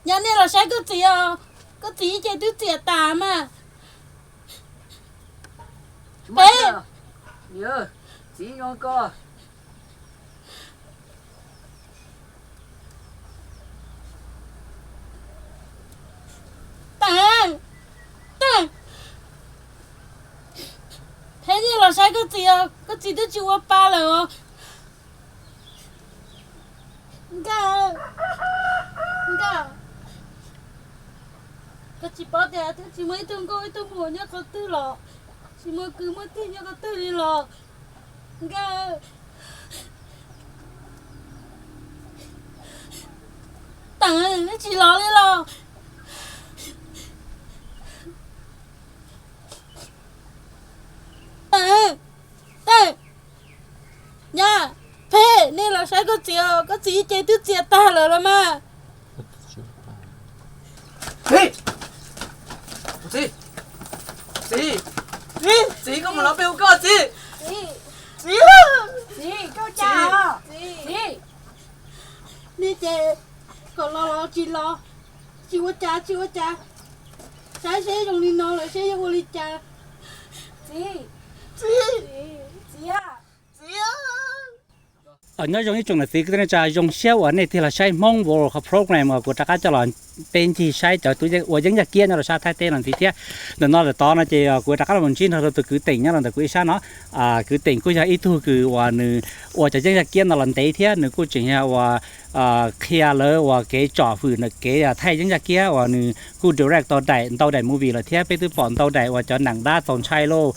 Nyab, nej los saib koj txiv os, koj txiv ib ce twb txias tas mas. Peb, txiv, Teem, Teem, Peb, nej los saib koj txiv os, koj txiv twb tsis ua pa lawm os. Nkauj, Nkauj, koj tsis paub tias twb tsis muaj ib tug nkauj ib tug muam nyob qhov twg los, tsis muaj kwv muaj tij nyob qhov twg li los? Nkauj, Teem, neb tsis los li los? Teem, Teem, Nyab, Peb, nej los saib koj txiv os, koj txiv ib ce twb txias tag lawm los mas. Txiv, txiv, txiv, koj mus los peb hu koj txiv. Txiv, txiv, koj cas? Txiv, nej ces kom los los tsis los, tsis ua cas tsis ua cas, saib seb zoo li no lawm seb yuav ua li cas. Txiv, txiv, txiv, txiv. Nyob zoo ib tsoom niam txiv kwv tij neej tsa, zoo siab uas nej thiaj los saib Hmoob World qhov program uas kuv rov qab coj los peb ncig saib cov ua yeeb yaj kiab nyob rau sab Thaib teb no ntxiv thiab. Ntawm no lawm tod no ces kuv rov qab los ntsib nrog rau tus kwv Teem nyob rau ntawm kuv ib sab no. Kwv Teem kuj yog ib tug kws uas nws ua cov yeeb yaj kiab no los ntev thiab nws kuj tseem yog uas qhia lawv uas kev tsom fwm ntawm kev thaij yeeb yaj kiab uas nws kuj direct tau daim ntau daim movie lawm thiab peb twb pom ntau daim uas cov neeg dab txaus ntshai lauj,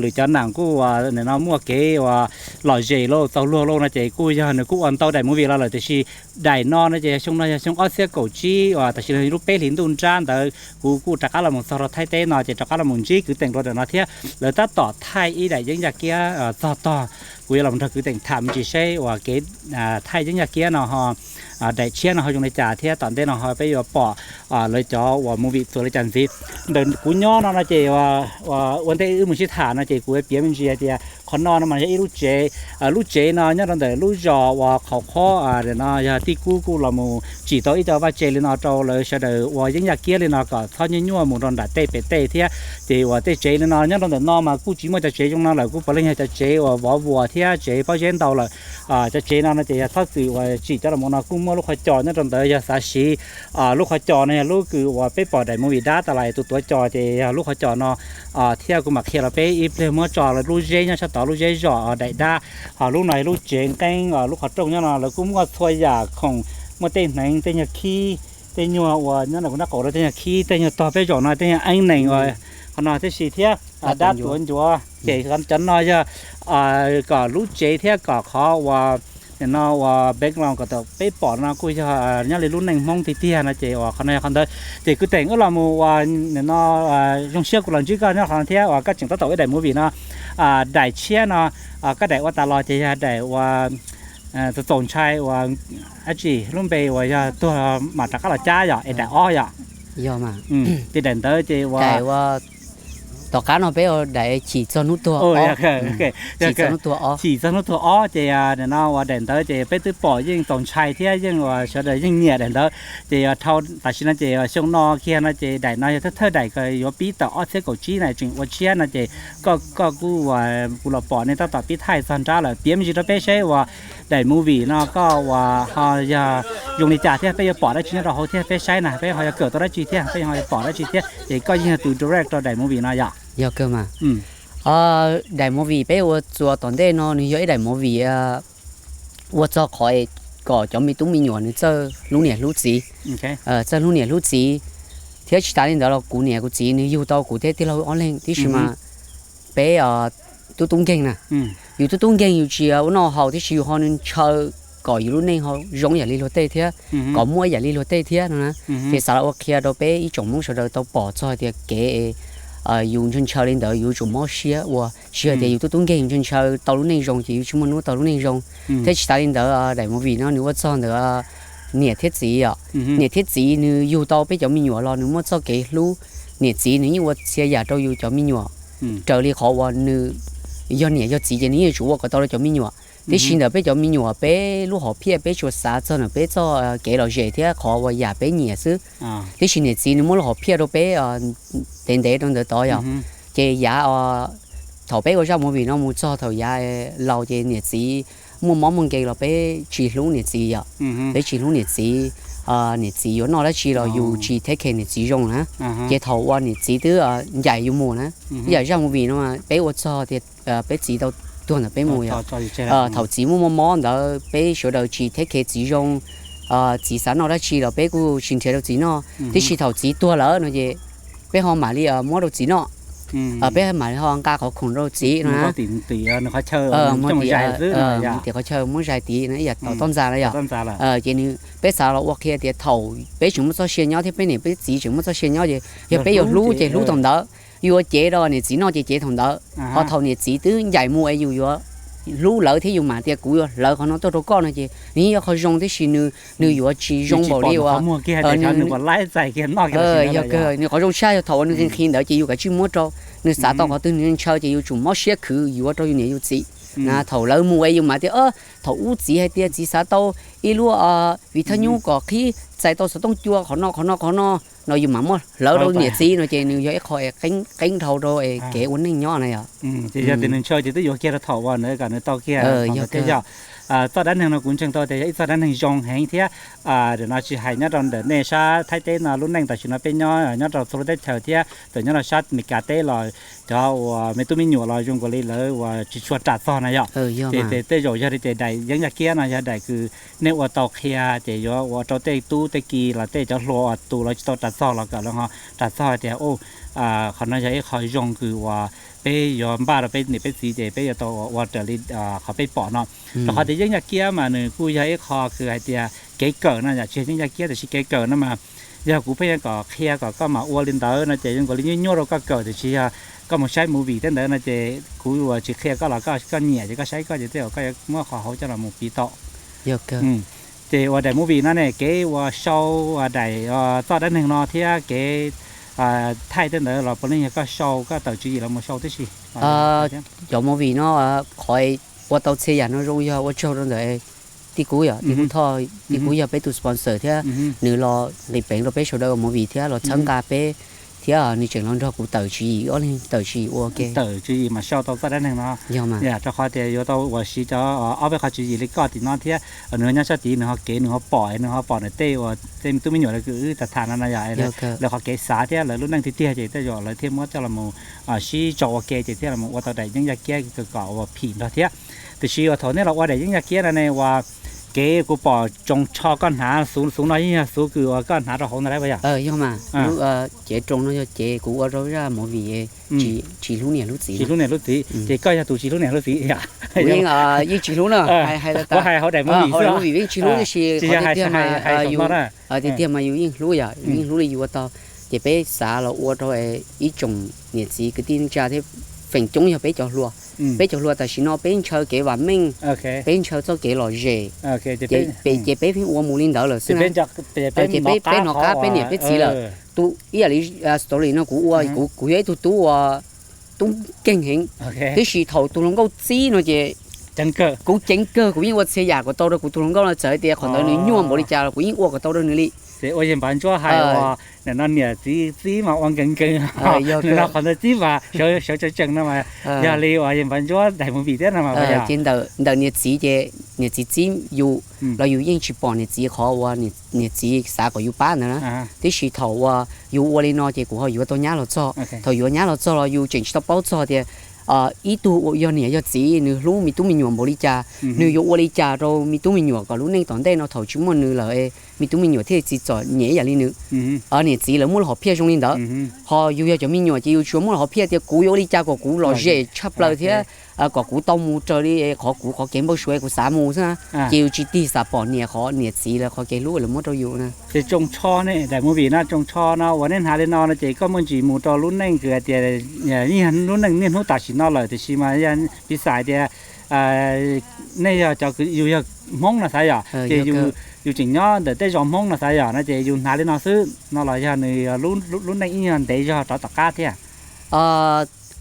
lwm cov neeg kuj uas nim no muaj kev uas lom zem lauj txaus luag lauj no ces kuj yog nws kuj ua ntau daim movie los lawm tiam sis daim no no ces yog xyoo no yog xyoo ob txhiab kaum tsib uas tam sim no lub peb hlis ntuj nrab ntawd kuv kuj rov qab los mus txog rau Thaib teb no ces rov qab los mus ntsib kwv Teem rau ntawm no thiab lawv tab tom thaij ib daim yeeb yaj kiab txog tog. Kuv yuav los nrog kwv Teem tham me ntsis seb uas kev thaij yeeb yaj kiab no ho daim tshiab no ho zoo li cas thiab tom ntej no ho peb yuav pom lawv cov uas movie txuas li cas ntxiv. Ntawm kuv nyob no no ces ua ntej wb mus sib tham no ces kuv piav me ntsis hais tias qhov no no mas yog ib lub tsev. Lub tsev no nyob rau ntawm lub zos uas Qhov Qhob no yog tij Kub kuj los mus tsim tau ib co vaj tse li no rau lawv sawv daws ua yeeb yaj kiab li no kom txhob nyuaj nyuaj mus rau nram tej pem tej thiab. Ces uas tej tsev li no nyob rau ntawm no mas kuj tsis muaj cov tsev zoo no lawm, kuj puav leej yog cov tsev uas vov vuas thiab tsev pob zeb ntau lawm. Cov tsev no no ces yog txhob txwm uas tsim cov los mus no kuj muaj lub qhov cos nyob rau ntawd yog xav siv. Lub qhov cos no yog lub kws uas peb pom daim movie dab tas los tus tuav cos ces yog lub qhov cos no thiab kuv mam qhia rau peb ib pliag muab tso lub zeb nyob sab tod lub zeb zom daim dab. Ho lub no yog lub tsev nqeeb lub qhov rooj nyob no lawv kuj muaj txhua yam khoom, muaj tej hneev tej nyuag khib, tej nyuag uas nyob kuv nab qaum rau tej nyuag khib tej nyuag tog peb zaum no tej nyuag eeb nees uas qhov no tib si thiab dab tuav ncuav ces cov no yog kom lub tsev thiab kom qhov uas nim no uas background kom tau peb pom no kuj yog nyob li lub neej Hmoob tiag tiag no ces uas qhov no yog qhov ntawd. Ces kwv Teem wb los mus uas nim no zoo siab kuv los ntsib koj nyob qhov no thiab uas koj tseem tab tom ua daim movie no. Daim tshiab no koj daim ua tas los ces yog daim uas txaus ntshai uas dab tsi lub npe uas yog tuag mam rov qab los cab yom es daim ob yom. Ces daim ntawd ces uas tom qab no peb daim chim txog hnub tuag, chim txog hnub tuag ob ces nim no uas daim ntawd ces peb twb pom yeej txaus ntshai thiab yeej uas sawv daws yeej nyiam daim ntawd. Ces dhau tam sim no ces xyoo no kiag no ces daim no yog thawj thawj daim uas yuav pib tawm ob txhiab kaum tsib na tseem ua tshiab no ces koj koj kuj uas kuv los pom nej tab tom pib thaij txog nrab lawm, piav me ntsis rau peb seb uas daim movie no koj uas ho yog zoo li cas thiab peb yuav pom dab tsi nyob rau hauv thiab peb saib na peb ho yuav kawm tau dab tsi thiab peb ho yuav pom dab tsi thiab ces koj yeej yog tus direct rau daim movie no yom. Yog kawg mas. Daim movie peb ua txuas tom ntej no nws yog ib daim movie ua txog qhov kom cov me tub me nyuam nws txawj hlub niam hlub txiv, txawj hlub niam hlub txiv, thiab tsis tas li ntawd los kuv niam kuv txiv nws yug tau kuv thiab tij laug ob leeg tib si mas peb tub tub nkeeg na. Yus tub tub nkeeg yus tsis ua noj haus tib si yus ho ntshaw kom yus lub neej ho zoo yam li luag tej thiab kom muaj yam li luag tej thiab no na. Ces xav los ua qhia rau peb ib tsoom Hmoob sawv daws tau pom txog hais tias kev yus ntshaw ntshaw li ntawd yus yuav tsum mob siab ua, tsis yog tias yus tub tub nkeeg yus ntshaw ntshaw tau lub neej zoo ces yus tsis muaj hnub tau lub neej zoo. Thiab tsis tas li ntawd daim movie no nws ua txog ntawm niam thiab txiv os. Niam thiab txiv nws yug tau peb cov me nyuam los nws muaj txoj kev hlub. Niam txiv nws yeej ua txhia yam rau yus cov me nyuam raws li qhov uas nws yog niam yog txiv ces nws yeej yuav tsum ua kom tau rau cov me nyuam. Tiam sis ntawm peb cov me nyuam peb lub hom phiaj peb tsuas xav txog ntawm peb txoj kev lom zem thiab qhov uas yam peb nyiam xwb. Tiam sis niam txiv nws muab lub hom phiaj rau peb ntev ntev rau ntawd tod yom. Ces yav thaum peb ua zaj movie no mus txog thaum yav laus ces niam txiv muaj mob muaj nkeeg los peb tsis hlub niam txiv yom. Peb tsis hlub niam txiv, niam txiv yuav noj dab tsi los yus tsis take care niam txiv zoo na. Ces thaum uas niam txiv twb ncaim yus mus na, ib yam zaj movie no peb ua txog tias peb txiv tau tuag ntawm peb mus yom. Thaum txiv muaj muaj mob ntawd peb sawv daws tsis take care txiv zoo, txiv xav noj dab tsi los peb kuj tsis nrhiav rau txiv noj. Tiam sis thaum txiv tuag lawm no ces peb ho mam li muab rau txiv noj, peb mam li ho nqa qhov khoom rau txiv no na. Tim qhov chaw muab zais tid no ib yam tom toj ntxas na yom. Ces nws, peb xav los ua qhia tias thaum peb tseem muaj txoj sia nyob thiab peb niam peb txiv tseem muaj txoj sia nyob ces yog peb yuav hlub ces hlub thaum ntawd, yus yuav cev rau niam txiv noj ces cev thaum ntawd. Ho thaum niam txiv twb ncaim mus es yus yuav hlub lawv thiab yus mam tias kuv yuav hlawv qhov no tuaj rau koj no ces nws yeej yog qhov zoo tiam sis nws, nws yuav tsis zoo npaum li uas nws qhov zoo tshaj yog thaum uas nws nqhis nqhis ntawd ces yus kav tsij muab rau. Nws xav tau qhov twg nws ntshaw ces yus tsum mob siab khwv yuav rau yus niam yus txiv. Thaum lawv mus es yus mam tias thaum ub txiv hais tias txiv xav tau ib lub vim thaj nyub kom qhib txais tau xov tooj cua qhov no qhov no qhov no, no yus mam muab hlawv rau niam txiv no ces nws yog ib qho qeeb dhau rau kev ua neej nyob na yom. Ces yog tias nws ntshaw ces twb yuav kiag rau thaum uas nws kom nws tau kiag thiab yog. Txoj dab neeg no kuv ntseeg tau tias yog ib txoj dab neeg zoo heev thiab. Nim no tsis hais nyob rau ntawm nej sab Thaib teb no lub neej tam sim no peb nyob nyob rau txhua lub teb chaws thiab txawm nyob rau sab Meskas teb los cov uas me tub me nyuam los zoo nkaus li lawv uas tsis tshua ras txog na yom. Ces tej zaum yog li ces daim yeeb yaj kiab no yog daim kws nej ua tau qhia ces yuav ua rau tej tub tej ki los tej cov hluas uas tus lawv tsis tau ras txog los kom lawv ho ras txog tias qhov no yog ib qho zoo kws uas peb yuav npaj rau peb niam peb txiv ces peb yuav tau ua raws li qhov peb pom no. Rau qhov tias yeeb yaj kiab mas nws kuj yog ib qho kws hais tias kev kawm no yom, tsis yog yeeb yaj kiab tiam sis kev kawm no mas yog kuv pheej yuav kom qhia kom koj mam ua li ntawd no ces zoo nkaus li nyuaj nyuaj rau koj kawm tiam sis yog koj mus saib movie tej ntawd no ces kuv uas tsis qhia koj los koj nyiam ces koj saib koj ces tej zaum koj yuav muab qhov hauv coj los mus piv tau. Ces ua daim movie no ne kev ua sau daim txoj dab neeg no thiab kev thaij tej ntawd los puav leej yog koj sau koj tawm tswv yim los mus sau tib si. Cov movie no qhov ua tau txhia yam no zoo yog ua tsaug rau ntawm tij Kub yom, tij Kub Thoj, tij Kub yog peb tus sponsor thiab nws los nqis peev rau peb sawv daws ua movie thiab los txhawb nqa peb thiab nws tseem los nrog kuv tawm tswv yim, ob leeg tawm tswv yim ua ke. Tawm tswv yim mas sau tau txoj dab neeg no. Yog mas. Rau qhov tias yuav tau uas siv cov ob peb qhov tswv yim li koj tim no thiab nws nyob sab tid nws ho kev nws ho pom nws ho pom nws tej uas tej tub me nyuam lawv kws wb tham tham no no yom, lawv qhov kev xav thiab lawv lub neej tiag tiag ces tej zaum lawv thiaj muab coj los mus sib tso ua ke ces thiaj los ua tau daim yeeb yaj kiab kom ua phim nrog thiab. Tiam sis uas thaum nej los ua daim yeeb yaj kiab no ne uas kev kuv pom tsoos tsho koj hnav xuv xuv no yeej yog xuv kws uas koj hnav rau hauv ntag lauj puas yog? Yog mas, lub cev tsoos no yog cev kuv ua rau zaj movie tsis hlub niam hlub txiv. Tsis hlub niam hlub txiv ces koj yog tus tsis hlub niam hlub txiv yom? Kuv yeej, yeej tsis hlub na, hais hais los tas, hauv daim movie yeej tsis hlub tiam sis qhov tiag tiag mas yus, tiag tiag mas yus yeej hlub yom, yus yeej hlub li yus ua tau. Ces peb xav los ua rau ib tsoom niam txiv kwv tij neej tsa thiab feem coob yog peb cov hluas. Peb cov hluas tam sim no peb ntshaw kev vam meej, peb ntshaw txoj kev lom zem, ces peb pheej ua mus li ntawd lawm xwb na. Ces peb hnov qab peb niam peb txiv lawm. Tus ib yam li story no kuv ua, kuv yog ib tug tub uas tub nkeeg heev, tiam sis thaum tus hluas nkauj txib no ces kuv ceev kawg kuv yeej ua txhia yam kom tau rau kuv tus hluas nkauj no, txawm hais tias qhov ntawd nws nyuaj npaum li cas los kuv yeej ua kom tau rau nws li. Ces ua yawg Npav Ntsuab hais uas nim no niam txiv txib mas ua nkees nkees, nim no qhov ntawd txib mas sawv tsees tsees no mas yog li uas yawg Npav Ntsuab daim movie thiab no mas. Ces ntawm niam txiv ces niam txiv txib yus los yus yeej tsis pom niam txiv qhov uas niam txiv xav kom yus pab ntawd na. Tiam sis thaum uas yus ua li no ces kuv ho yuav tau nyab los txog. Thaum yuav nyab los txog los yus tseem tsis tau paub txog tias ib tug uas yog niam yog txiv nws hlub me tub me nyuam npaum li cas, nws yuav ua li cas rau me tub me nyuam kom lub neej tom ntej no thaum tsis muaj nws lawm me tub me nyuam thiaj tsis txom nyem ib yam li nws. Niam txiv lawv muaj lub hom phiaj zoo li ntawd, ho yus yog cov me nyuam ces yus tsuas muaj lub hom phiaj tias kuv yuav ua li cas kom kuv lom zem tshaj plaws thiab kom kuv tau mus raws li qhov kuv qhov kev npau suav kuv xav mus xwb na. Ces yus tsis tig xam pom niam qhov niam txiv lawv qhov kev hlub lawv muab rau yus na. Ces Tsoos Tsho ne, daim movie no Tsoos Tsho no uas nej hnav li no no ces koj muaj ntsis mus rau lub neej kws hais tias yeej yog lub neej niaj hnub tam sim no lawm tiam sis mas yog piv xam hais tias nej yog cov, yus yog Hmoob no xav yom, ces yus tseem nyob ntawm tej zos Hmoob no xav yom no ces yus hnav li no xwb no los yog nws lub neej ib nyuag ntev zog rov tom qab thiab?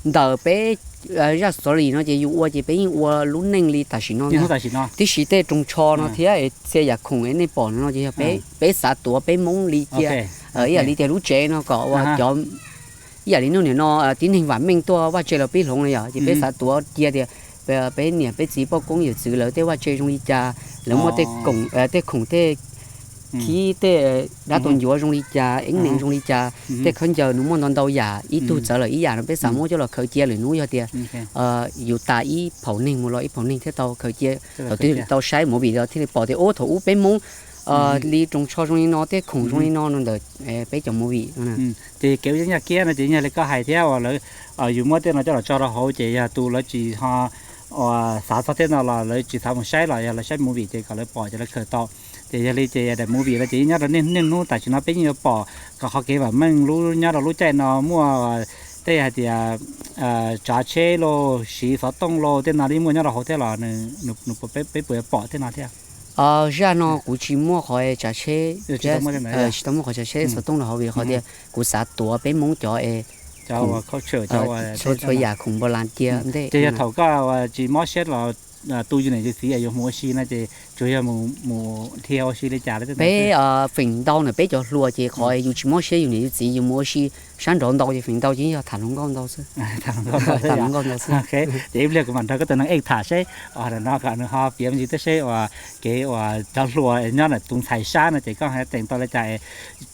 Ntawm peb zaj xov li no ces yus ua ces peb yeej ua lub neej li tam sim no ntag. Tiam sis tej rooj tsho no thiab txhia yam khoom nej pom no ces yog peb xav tuav peb Hmoob li cia, ib yam li tias lub tsev no kom ua cov ib yam li hnub niam no tib neeg vam meej tuaj vaj tse los pib hloov no yom, ces peb xav tuav cia tias peb niam peb txiv poj koob yawm txwv lawv tej vaj tse zoo li cas, lawv muaj tej khoom tej khib tej dab tau ncuav zoo li cas, eeb nees zoo li cas, tej khaub ncaws nws muaj ntau ntau yam, ib tug txawv lawm ib yam no peb xav muab coj los khaws cia lwm hnub yog tias yus tas ib phaum neeg mus los ib phaum neeg thiaj tau khaws cia, thaum twg tau saib movie los thiaj li pom tias ub thaum ub peb Hmoob li rooj tsho zoo li no, tej khoom zoo li no no ntawm peb cov movie no. Ces kev ua yeeb yaj kiab no ces yog li koj hais thiab uas lawv, yus muab tej no coj los tso rau hauv ces yog tus lawv tsis ho uas xav txog tej no los lawv tsis xav mus saib los yog lawv saib movie ces kom lawv pom ces lawv khaws tau. Ces yog li ces daim movie no ces yeej nyob rau niaj hnub tam sim no peb yeej yuav pom kom qhov kev vam meej lub nyob rau lub caij no muaj tej hais tias tsav tsheb lauj, siv xov tooj lauj, tej no yeej muaj nyob rau hauv thiab los nws, peb puas yuav pom tej no thiab? Zaj no kuv tsis muaj qhov tsav tsheb, tsis tau muaj qhov tsav tsheb xov tooj rau hauv vim qhov tias kuv xav tuav peb Hmoob cov es txhua txhua yam khoom npau las cia ntej. Ces yog thaum koj tsis mob siab los tu yus niam yus txiv yuav mus ua si no ces tsuas yog mus dhia ua si li cas? Peb feem ntau ntawm peb cov hluas ces qhov yus tsis mob siab yus niam yus txiv yus mus ua si sab nraud ntau ces feem ntau ces yog tham hluas nkauj ntau xwb. Tham hluas nkauj ntau xwb. Ces ib pliag kuv mam nrog koj tus neeg ej tham seb no kom nws ho piav me ntsis thiab seb uas kev uas cov hluas nyob ntawm tus ntxhais sab no ces koj teem tau li cas,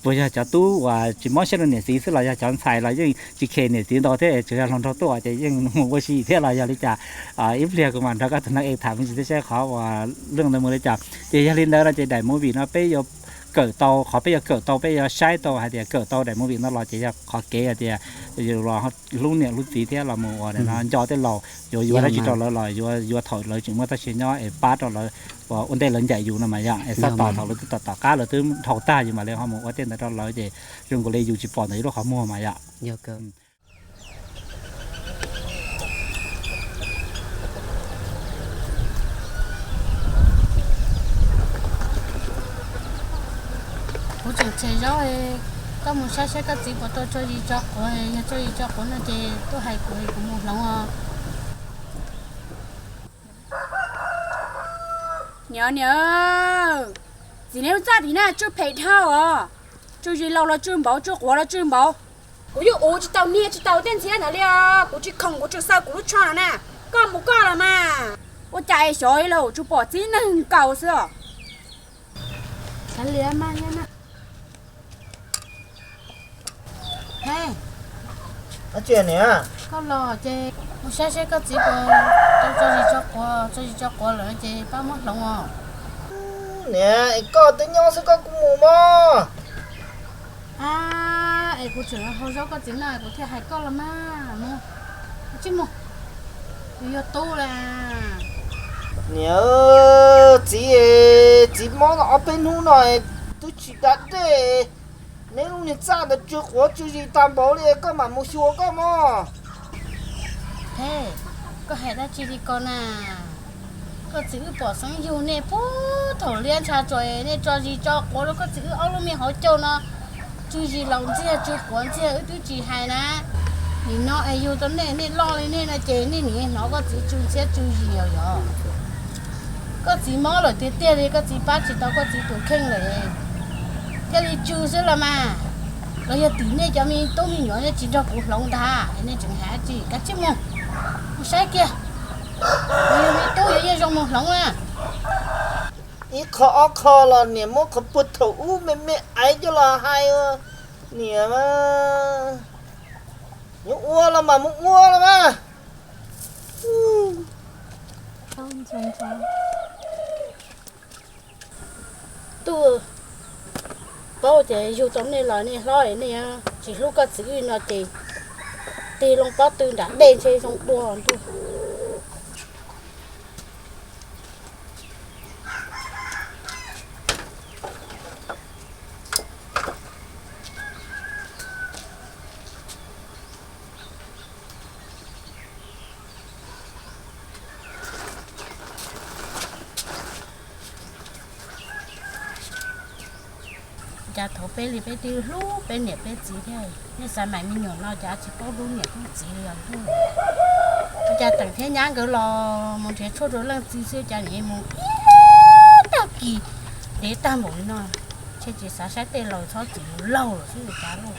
puas yog cov tub uas tsis mob siab rau niam txiv xwb los yog cov ntxhais los yeej tsis khem niam txiv ntau thiab tsuas yog hluas nraug tuaj ces yeej mus ua si thiab los yog li cas? Ib pliag kuv mam nrog koj tus neeg ej tham me ntsis thiab seb qhov uas lwj ntawd mus li cas. Ces yog li ntawd no ces daim movie no peb yuav kawm tau, qhov peb yuav kawm tau peb yuav saib tau hais tias kawm tau daim movie no los ces yog qhov kev hais tias yus los hlub niam hlub txiv thiab los mus ua no nco tej laus, yuav yuav dab tsi rau lawv los yuav yuav thaum lawv tseem muaj txoj sia nyob es pab rau lawv ua ntej lawv ncaim yus no mas yom, es txhob tos thaum lawv twb tom tom qab lawv twb dhau tag yus mam li ho mus ua tej ntawd rau lawv ces zoo nkaus li yus tsis pom ntawm yus lub qhov muag mas yom. Kuv tseem tshem zaub, koj mus saib saib koj txiv puas tau tso zis tso quav, yog tso zis tso quav no ces tuaj hais kuv, kuv mus hloov os. Niam, niam, txiv neb lub txaj tim na tsw phem dhau os. Tsw zis laus los tsw npaum, tsw quav los tsw npaum. Kuv yeej ua tsis tau niag tsis tau tej ntxhiab ntawd li os, kuv tsis khoom kuv tseem xaws kuv lub tsho no na. Koj mus koj los mas. Ua cas es xyov li lauj, tsuas pom txib neeg nkaus xwb os. Kav liam mas. He, koj los ces mus saib saib koj txiv puas tau tso zis tso quav, tso zis tso quav lawm ces pab muab hloov os. Niam, es koj twb nyob xwb koj kuj mus mog. A, es kuv tseem hau zaub koj txiv no kuv thiaj hais koj los mas. Mus, tsij mus, kuv yuav tub lawm. Niam, txiv, txiv mob ob peb hnub no twb tsis da dej. Neb lub niag txaj ntawd tsw quav tsw zis tag npaum li koj mam mus xyuas koj mog. He, koj hais dab tsi li ko na? Koj txiv wb pom xeeb yug nej puag thaum liab ntsha tsuas nej tso zis tso quav rau koj txiv wb ob lub me hauv caug no. Tsw zis laus ntxiag tsw quav ntxiag wb twb tsis hais na. Nim no es yug tau nej, nej loj li nej no ces nej nim hnov koj txiv tsw ntxhiab tsw zis os yog. Koj txiv mob lawm tiag tiag li koj txiv pab tsis tau koj txiv tus kheej lawm. Thiaj li tsw xwb los mas. Los yog tim nej cov me tub me nyuam nej tsis nrog kuv hloov ntag es nej tseem hais dab tsi? Kav tsij mus. Mus saib kiag. Los yog me tub yuav yeej zoo mus hloov na. Ib qho ob qho los niam muab qhov puag thaum ub me me aiv coj los hais. Niam, yuav ua los mas mus ua los mas. Tub, paub tias yug tau nej los nej hlob nej tsis hlub koj txiv wb no ces tig loo pob tw nram dej ntshe zoo dua ntuj. Cas thaum peb li peb twb hlub peb niam peb txiv thiab, nej xav maim me nyuam no cas tsis paub hlub niam hlub txiv li os. Ua cas Teem thiab nyab nkawd los mus nrhiav tshuaj rau leej txiv xwb cas nim mus tag kis ntev tag npaum li no. Ntshe tsis xav saib tej laus txhob txwm mus laug lawm xwb li cas lauj.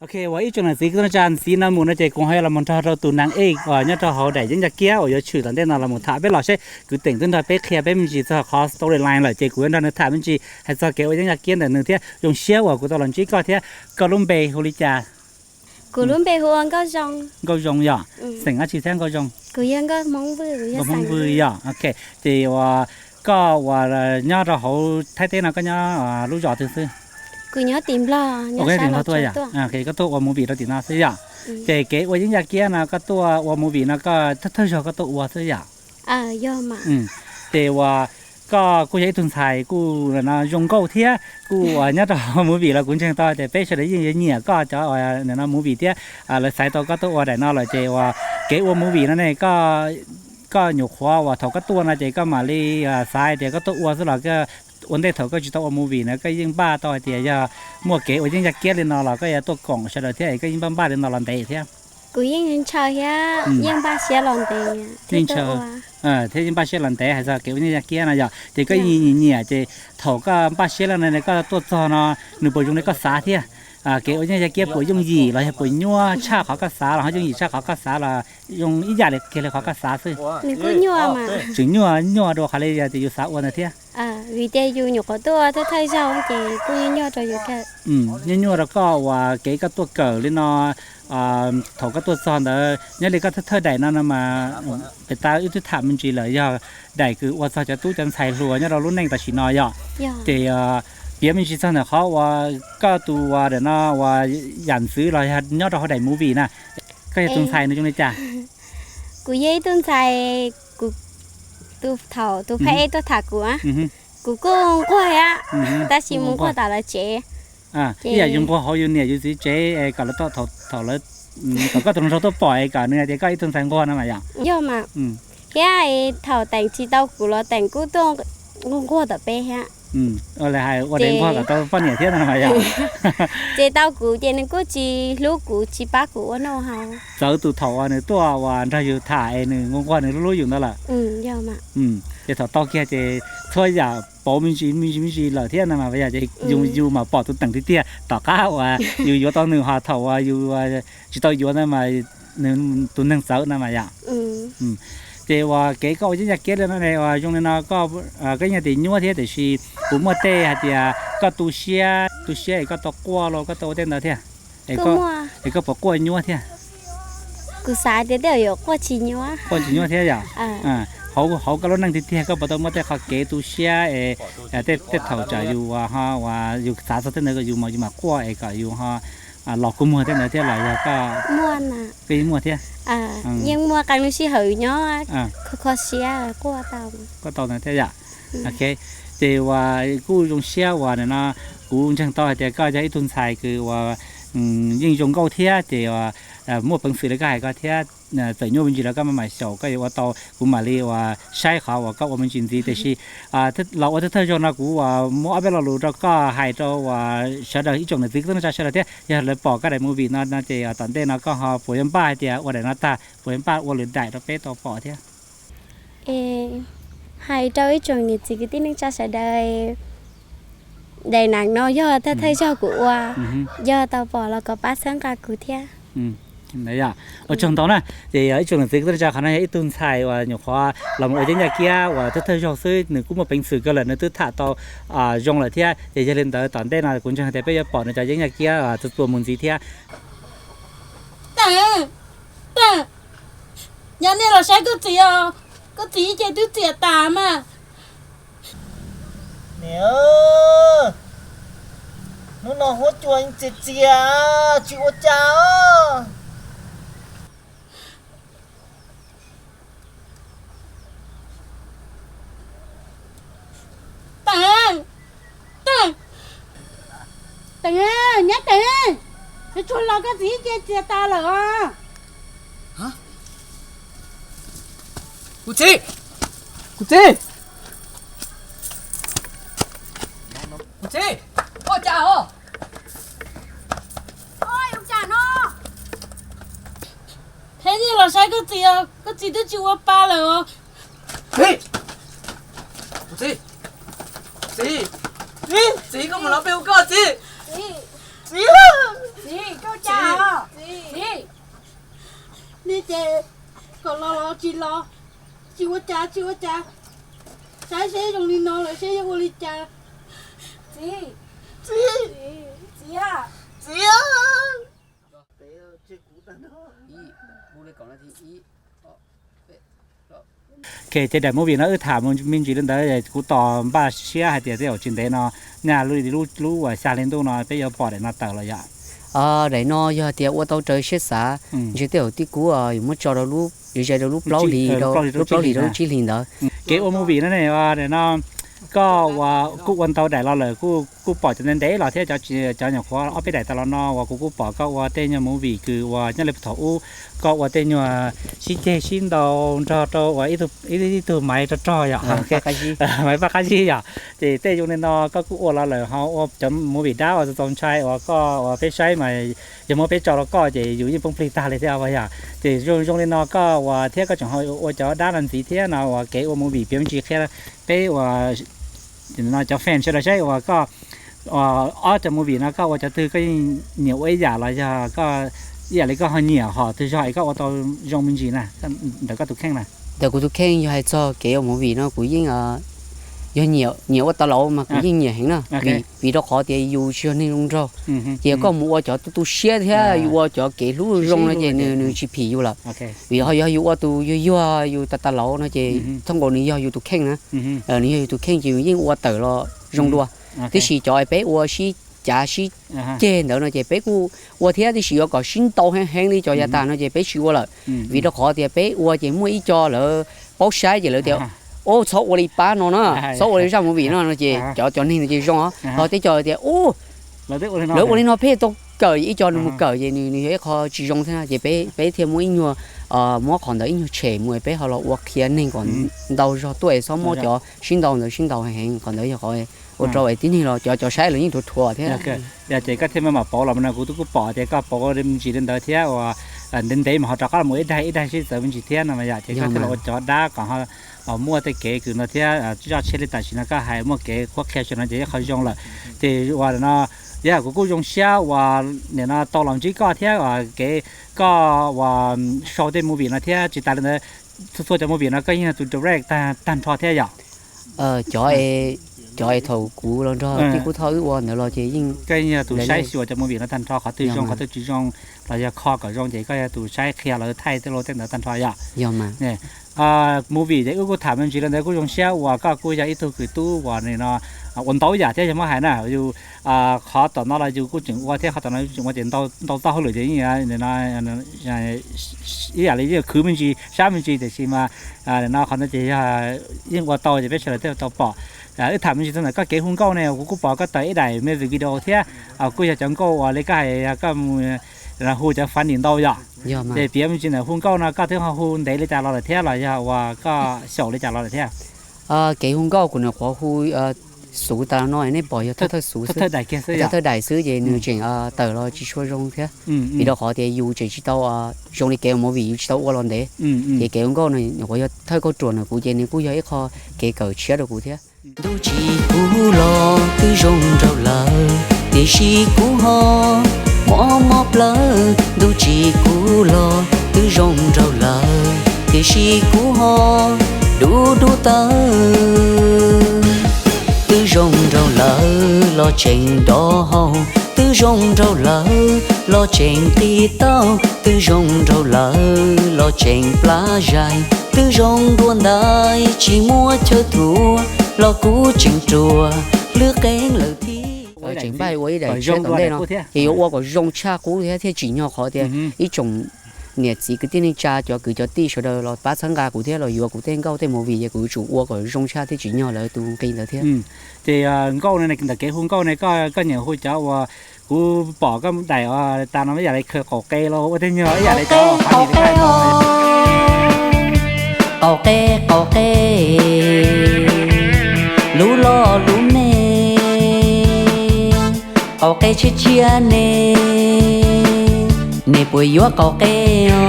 Ok, uas ib tsoom niam txiv kwv tij neej tsa ntxiv no mus no ces kuv ho yuav los mus nrog rau tus nab ej uas nyob rau hauv daim yeeb yaj kiab uas yuav tshwm tom ntej no los mus tham peb los seb kwv Teem twb nrog peb qhia peb me ntsis txog qhov storyline lawm ces kuv yuav nrog nws tham me ntsis hais txog kev ua yeeb yaj kiab ntawm nws thiab. Zoo siab uas kuv tau los ntsib koj thiab. Koj lub npe hu li cas? Kuv lub npe hu ua Nkauj Zoo. Nkauj Zoo yom? Xeem dab tsi thiab Nkauj Zoo? Nkauj Hmoob Vwj yom? Ok, ces uas koj uas nyob rau hauv Thaib teb no koj nyob lub zos twg xwb? Kuv nyob tim Nplog, nyob tim Nplog tuaj yom? Koj tuaj ua movie rau tim no xwb yom? Ces kev ua yeeb yaj kiab no koj tuaj ua movie no koj thawj thawj zaug koj tuaj ua xwb yom? Ces uas koj kuj yog ib tug ntxhais kuj zoo nkauj thiab kuj uas nyob rau movie los kuv ntseeg tau tias peb sawv daws yeej yuav nyiam koj cov uas movie thiab lawv xaiv tau koj tuaj ua daim no lawm ces uas kev ua movie no ne, koj nyuam qhuav uas thaum koj tuaj no ces koj mam li xav hais tias koj tuaj ua xwb los ua ntej thaum koj tsis tau ua movie na koj yeej npaj tau hais tias yog muaj kev ua yeeb yaj kiab li no los koj yuav tuaj koom sawv daws thiab es koj yeej npaj npaj li no los ntev thiab? Kuv yeej ntshaw thiab yeej npaj siab los ntev thiab yeej npaj siab los ntev hais txog kev ua yeeb yaj kiab no yom. Ces koj yeej nyiam nyiam ces thaum koj npaj siab li no koj tuaj txog no nws puas zoo li koj xav thiab? Kev ua yeeb yaj kiab puas yooj yim los yog puas nyuaj tshaj qhov koj xav los ho yooj yim tshaj qhov koj xav los zoo ib yam li kiag li qhov koj xav xwb? Tseem nyuaj, nyuaj dua qhov li yog tias yus xav ua ntawd thiab. Vim tias yus nyuam qhuav tuaj thawj thawj zaug ces kuj nyuaj rau yus kawg. Nyuaj nyuaj rau koj uas kev koj tuaj kawm li no, thaum koj tuaj txog ntawd nyob li koj thawj thawj daim no no mas pem tas wb twb tham me ntsis lawm yog daim kws ua txog cov tub cov ntxhais hluas nyob rau lub neej tam sim no yom. Ces piav me ntsis txog ntawm qhov uas koj tus uas daim no uas yam ntxwv los yog nyob rau hauv daim movie na, koj yog tus ntxhais nws zoo li cas? Kuv yog ib tug ntxhais, kuv tus thaum tus phab ej tuaj tham kuv, kuv kuj nquag thiab, tab sis mus nquag tom lawv tsev. Ib yam yus nquag hauv yus niam yus txiv tsev es kom lawv, thaum lawv, kom koj tus hluas nraug tuaj pom es kom nws hais tias koj ib tug ntxhais nquag no mas yom. Yog mas, thiab thaum Teem tsis tau kuv los Teem kuj tuaj nquag nquag tom peb thiab. Ua li hais ua daim nquag kom tau poj niam thiab no mas yom. Ces tau kuv ces nws kuj tsis hlub kuv tsis pab kuv ua noj haus. Txawv tus thaum uas nws tuaj uas nrog yus tham es nws nquag nquag nws hlub hlub yus ntawd lawm. Ces thaum tau kiag ces txhua yam pauv me ntsis me ntsis me ntsis lawm thiab no mas yog ces yus, yus mam pom tus Teem tiag tiag tom qab uas yus yuav tau nws ho thaum uas yus tsis tau yuav ntawd mas nws tus neeg txawv no mas yom. Ces uas kev koj ua yeeb yaj kiab li no ne uas zoo li no, koj yeej tias nyuaj thiab tiam sis puas muaj tej hais tias koj tu siab tu siab es koj tau quaj los koj tau ua tej ntawd thiab? Es koj puas quaj nyuaj thiab? Kuv xav tias tej zaum yuav quaj tsis nyuaj. Quaj tsis nyuaj thiab yom? Hauv, hauv koj lub neej tiag tiag koj puas tau muaj tej qhov kev tu siab es tej, tej thaum tsam yus uas ho uas yus xav txog tej ntawd kom yus mas, yus mam quaj es kom yus ho los kua muag tej ntawd thiab los yog koj, koj yeej muaj thiab? Yeej muaj, qee lub sij hawm nyob kho kho siab quaj tau. Quaj tau ntawd thiab yom? Ok, ces uas kuj zoo siab uas nim no kuv ntseeg tau hais tias koj yog ib tug ntxhais kws uas yeej zoo nkauj thiab ces muaj peev xwm li koj hais ko thiab, txawm nyuaj me ntsis los koj maj mam xyaum koj yuav ua tau, kuv mam li uas saib qhov uas koj ua me ntsis ntxiv. Tiam sis los ua thawj thawj zaug no kuv uas muab ob peb lo lus rau koj hais rau uas sawv daws ib tsoom niam txiv kwv tij neej tsa sawv daws thiab yog lawv pom koj daim movie no no ces tom ntej no koj ho puas yuav npaj hais tias ua daim no tag puas yuav npaj ua lwm daim rau peb tau pom thiab? Hais rau ib tsoom niam txiv kwv tij neej tsa sawv daws, daim neeg no yog thawj thawj zaug kuv ua, yog tau pom los kom pab txhawb nqa kuv thiab. Ua tsaug ntau na. Ces ib tsoom niam txiv kwv tij neej tsa, qhov no yog ib tug ntxhais uas nyuam qhuav los mus ua yeeb yaj kiab uas thawj thawj zaug xwb, nws kuj muaj peev xwm kawg lawm, nws twb tham tau zoo lawm thiab. Ces yog li ntawd tom ntej no kuv ntseeg tias peb yuav pom nws cov yeeb yaj kiab txuas txuas mus ntxiv thiab. Nyob nej los saib koj txiv os, koj txiv ces twb txias tas mas. Niam, hnub no huab cua txias txias, tsis ua cas os. Teem, Teem, Teem, nyab Teem, tsuag los koj txiv ces txias tas lawm os. Kuv txiv, kuv txiv, kuv txiv, ua cas os? Thaij nej los saib koj txiv os, koj txiv twb tsis ua pa lawm os. Txiv, kuv txiv, txiv, txiv, koj mus los peb hu koj txiv. Txiv, txiv, koj ua cas os? Txiv, nej ces kom los los tsis los, tsis ua cas tsis ua cas. Saib seb zoo li no lawm seb yuav ua li cas. Txiv, txiv, txiv, txiv. Ok, ces daim movie no wb tham mus me ntsis li ntawd, kuv tos npaj siab hais tias tej zaum tsis ntev no, nyaj lub uas xya hli ntuj no peb yuav pom daim no tawm los yom. Daim no yog tias ua tau raws siab xav, ntshe tej zaum tib kuv yuav muab tso rau lub, yuav zais rau lub plaub hlis, lub plaub hlis rau lub tsib hlis ntawd. Kev ua movie no ne, daim no koj ua, kuj ua ntau daim los lawm, kuj pom cov ntev ntev los thiab, cov nyuam qhuav ob peb daim tas los no uas kuv kuj pom koj ua tej nyuag movie kws uas nyob li thaum ub koj ua tej nyuag sib ceg sib ntaus nrog rau uas ib tug maiv rog rog yom, maiv paj qab zib yom. Ces tej zoo li no koj kuj ua los lawm, ho ua cov movie dab uas txaus ntshai uas koj uas peb saib mas yog muab peb tso rau koj ces yus yeej poob plig tag li thiab yom. Ces zoo zoo li no koj uas thiab koj tseem ho ua cov dab no ntxiv thiab no uas kev ua movie piav me ntsis qhia peb uas cov fan sawv daws saib uas koj ob cov movie no koj ua cov twg koj yeej nyiam ua ib yam los yog koj ib yam li koj ho nyiam hom twg zog es koj ua tau zoo me ntsis na, ntawm koj tus kheej na. Ntawm kuv tus kheej yog hais txog kev ua movie no kuv yeej yog nyiam ua tas lauv mas kuv yeej nyiam heev na, vim rau qhov tias yus tsis yog neeg zoo nraug, ces koj mus ua cov tu tu siab thiab yus ua cov kev hlub zoo no ces nws tsis phim yus lawm. Vim ho yog yus ua tus yuag yuag yus tas tas lauv no ces thooj nkaus nws yog yus tus kheej na, nws yog yus tus kheej ces yus yeej ua tawm los zoo dua. Tiam sis cov peb ua sib cav sib ceg ntawd no ces peb kuj ua thiab, tiam sis yuav kom sib ntaus heev heev li cov yav tas no ces peb tsis ua lawm. Vim rau qhov tias peb ua ces muaj ib co lawv paub saib ces lawv tias, o, txhob ua li pab no na, txhob ua li zaj movie no no ces cov cov neeg no ces zoo os. Ho tej co tias, u, lawv ua li no phem tau kawm, ib co nws mus kawm ces nws yog ib qho tsis zoo thiab no ces peb thiaj muab ib nyuag, muab qhov ntawd ib nyuag tshem mus peb ho los ua qhia neeg kom ntau zog tuaj es txhob muab cov sib ntaus ntawd sib ntaus heev, qhov ntawd yog qhov ua rau es tib neeg los cov cov saib lawv yeej rhuav rhuav thiab. Yog ces koj thiaj muaj mam pauv los no kuv twb kuj pom tias koj pauv me ntsis li ntawd thiab uas ntev ntev mas ho rov qab los mus ib daim ib daim sib txawv me ntsis thiab no mas yom, ces koj thiaj los ua cov dab kom ho muaj tej kev kws no thiab zoj tsheb li tam sim no koj hais muaj kev qhuab qhia no ces ib qho zoo lawm. Ces uas no yog kuv kuj zoo siab uas nim no tau los ntsib koj thiab uas kev koj uas sau tej movie no thiab tsis tas li ntawd txhua txhua cov movie no koj yeej yog tus direct tag nrho thiab yom. Cov, cov es thaum kuv los nrog tij Kub Thoj wb ua ntawd los ces yeej koj yeej yog tus saib xyuas cov movie no tag nrho, qhov twg zoo qhov twg tsis zoo los yog kho kom zoo ces koj yog tus saib qhia lawv thaij tej lus tej ntawd tag nrho yom. Yog mas. Movie ces wb kuj tham me ntsis li ntawd kuj zoo siab uas koj kuj yog ib tug kws tub uas nim no ua ntau yam thiab yog muab hais na yus qhov tom no los yus kuj tseem ua thiab qhov tom no yus tseem ua ces ntau txoj hauj lwm ces yeej ib yam li yeej khwv me ntsis sab me ntsis tiam sis mas no qhov no ces yog yeej ua tau ces peb sawv daws thiaj tau pom. Wb tham me ntsis txog ntawm koj kev hu nkauj ne, kuv kuj pom koj tawm ib daim music video thiab kuj yog cov nkauj uas li koj hais koj mus hu cov fans ntau yom. Ces piav me ntsis ntawm hu nkauj no koj twb ho hu ntev li cas los lawm thiab los yog uas koj xyaum li cas los lawm thiab? Kev hu nkauj kuv nyuam qhuav hu xuv tas no nej pom yog thawj thawj xuv xwb, thawj daim xwb ces nws tseem tawm los tsis tshua zoo thiab. Vim rau qhov tias yus tseem tsis tau zoo li kev ua movie, yus tsis tau ua los ntev. Ces kev hu nkauj no nyuam qhuav yog thawj kauj ruam ntawm kuv ces nws kuj yog ib qho kev kawm tshiab rau kuv thiab. Ntuj tsim kuv los twb zoo nraug lawm, tiam sis kuv ho mob mob plawv. Ntuj tsim kuv los twb zoo nraug lawm, tiam sis kuv ho dub dub tawv. Twb zoo nraug lawm los tseem nrov haus, twb Twb zoo nraug lawm los tseem qis taug, twb zoo nraug lawm los tseem plab zais, twb zoo dua ntais tsis muaj chaw thuav los kuv tseem ruam lwb qeeb lawm thiab. Tseem npaj ua ib daim tsheb tom ntej no ces yuav ua kom zoo tshaj qub thiab thiaj tsim nyog qhov tias ib tsoom niam txiv kwv tij neej tsa cov kwv cov tij sawv daws los pab txhawb nqa kuv thiab los yuav kuv tej nkauj tej movie ces kuv yuav tsum ua kom zoo tshaj thiab tsim nyog lawv tus nqi ntawd thiab. Ces nkauj ne, ntawm kev hu nkauj ne, koj nyiam hu cov uas kuv pom koj daim tas no ib yam li khaws qaum qe los ua tej nyuag ib yam li cov qaum qe, qaum qe, lub loj lub me, qaum qe tshiab tshiab ne, nej puas yuav qaum qe os?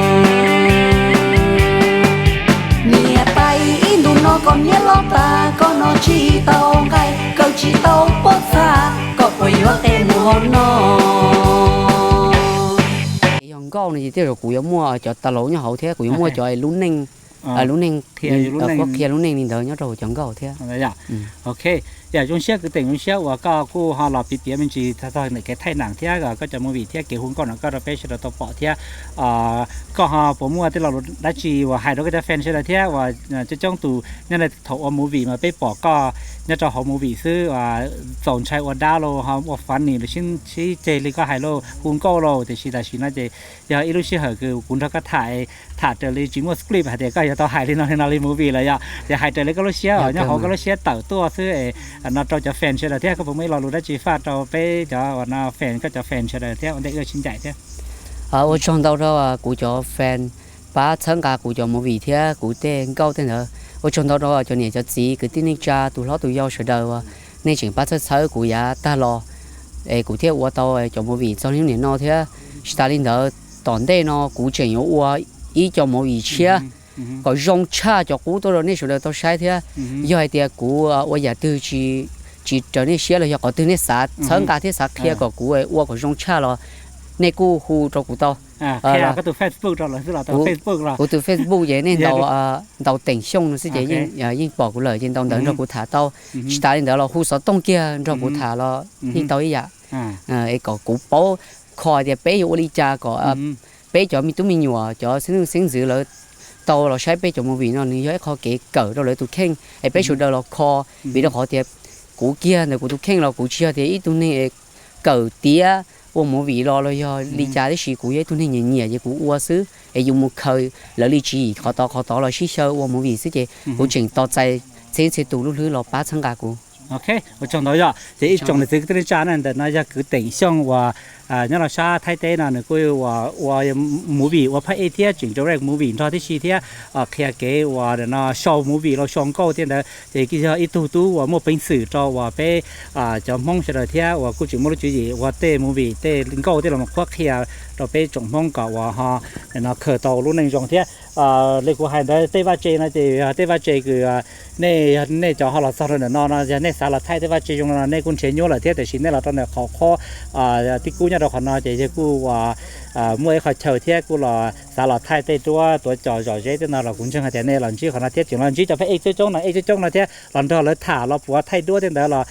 Niam tais ib ntus no koj niam los tas, koj no tsis tau nqaij, kawg tsis tau pob txha, koj puas yuav qe mus hauv no? Yog nkauj no ces tej zaum kuv yuav muaj cov tas laus nyob hauv thiab kuv yuav muaj cov lub neej, lub neej, qhia lub neej li ntawd nyob rau hauv cov nkauj thiab. Ok, yam zoo siab kwv teem, zoo siab uas koj kuj ho los piav piav me ntsis txog ntawm kev thaij nam thiab koj cov movie thiab kev hu nkauj no koj rau peb sawv daws tau pom thiab. Koj ho puas muaj tej lo lus dab tsi uas hais rau koj cov fan sawv daws thiab uas coob coob tus nyob thaum ua movie mas peb pom koj nyob rau hauv movie xwb, txaus ntshai ua dab los ho ua funny los sib ceg li koj hais los hu nkauj los, tiam sis tam sim no ces yog ib lub sij hawm kws kuv nrog koj tham, tham raws li tsis muaj script hais tias koj yuav tau hais li no li no li movie lawm yom, ces hais raws li koj lub siab os, nyob hauv koj lub siab tawm tuaj xwb es no rau cov fan sawv daws thiab koj puas muaj ib lo lus dab tsi faj rau peb cov uas no fan, koj cov fan sawv daws thiab ua ntej wb sib ncaim thiab. Ua tsaug ntau rau kuv cov fan pab txhawb nqa kuv cov movie thiab kuv tej nkauj tej ntawd. Ua tsaug ntau rau cov niam cov txiv kwv tij neej tsa tus hlob tus yau sawv daws uas nej tseem pab txhawb txhawb kuv yav tag los es kuv thiaj ua tau cov movie txog niaj hnub niam no thiab. Tsis tas li ntawd, tom ntej no kuv tseem yuav ua ib co movie tshiab kom zoo tshaj cov qub tuaj rau nej sawv daws tau saib thiab. Yog hais tias kuv ua yam twg tsis raws nej siab los yog qhov twg nej xav txhawb nqa thiab xav qhia kom kuv ua kom zoo tshaj los nej kuj hu rau kuv tau. Kuv tus Facebook ces nej ntaus Teem Xyooj no xwb ces yeej pom kuv lawm ces ntaus ntawd nrog kuv tham tau. Tsis tas li ntawd los hu xov tooj kiag nrog kuv tham los yeej tau ib yam. Es kom kuv paub kho tias peb yuav ua li cas kom peb cov me tub me nyuam cov xeeb leej xeeb ntxwv lawv tau los saib peb cov movie no nws yog ib qho kev kawm rau lawv tus kheej es peb sawv daws los kho. Vim rau qhov tias kuv kiag ntawm kuv tus kheej los kuv tsis yog tias ib tug neeg kawm tiav ua movie los los yog li cas, tiam sis kuv yog ib tug neeg nyiam nyiam ces kuv ua xwb es yus mus khaws lawv li tswv yim qhov tod qhov tod los sib xyaw ua movie xwb ces kuv tseem tos txais txhia txhia tus lub hlwb los pab txhawb nqa kuv. Ok, ua tsaug ntau yom. Ces ib tsoom niam txiv kwv tij neej tsa na, ntawm no yog kwv Teem Xyooj uas nyob rau sab Thaib teb no nws kuj ua movie ua phab ej thiab tseem direct movie nrog tib si thiab qhia kev uas no show movie los show nkauj thiab ntawd ces yog ib tug tub uas muaj peev xwm rau uas peb cov Hmoob sawv daws thiab uas kuj tseem muaj lub tswv yim ua tej movie tej nkauj tej los qhuab qhia rau peb tsoom Hmoob kom uas ho no khaws tau lub neej zoo thiab. Li kuv hais ntawd tej vaj tse no ces yog tej vaj tse kws nej, nej cov ho los txog rau ntawm no no yog nej xav los thaij tej vaj tse zoo no nej kuj nrhiav nyuaj lawm thiab, tiam sis nej los rau ntawm qhov qhob tib kub nyob rau qhov no ces yog kuj uas muaj ib qho chaw thiab kuj los xav los thaij tej duab tuav cos zom zeb tej no los kuv ntseeg hais tias nej los ntsib qhov no thiab tseem los ntsib cov phab ej coob coob no, ej coob coob no thiab los nrog lawv tham los puav thaij duab tej ntawd los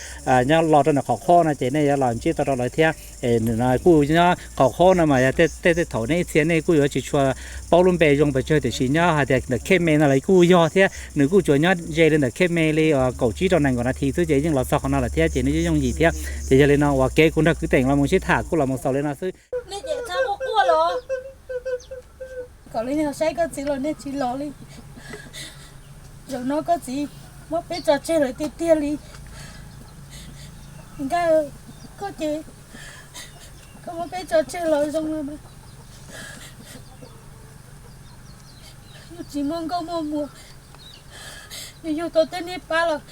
nyob los rau ntawm qhov qhob no ces nej yuav los ntsib tau rau lawv thiab. Kuj nyob qhov qhob no mas yog tej tej thaum nej ib txhia nej kuj yuav tsis tshua paub lub npe zoo pes tsawg, tiam sis nyob hais tias ntawm Khej Me no los kuj yog thiab, nws kuj tsuas nyob ze li ntawm Khej Me li kaum tsib rau nees nkaum nas this xwb ces yeej los txog qhov no lawm thiab ces nws yeej yooj yim thiab. Ces yog li no uas kev kuv nrog kwv Teem los mus sib tham kuj los mus xaus li no xwb. Nej ces txhob quaj quaj los, kom li nej los saib koj txiv los nej tsis los li. Zaum no koj txiv muab peb tso tseg lawm tiag tiag li. Nkaj, koj ces koj muab peb tso tseg los zoo los mas yus tsis muaj nkauj muaj muam, yus yug tau tej niag pab los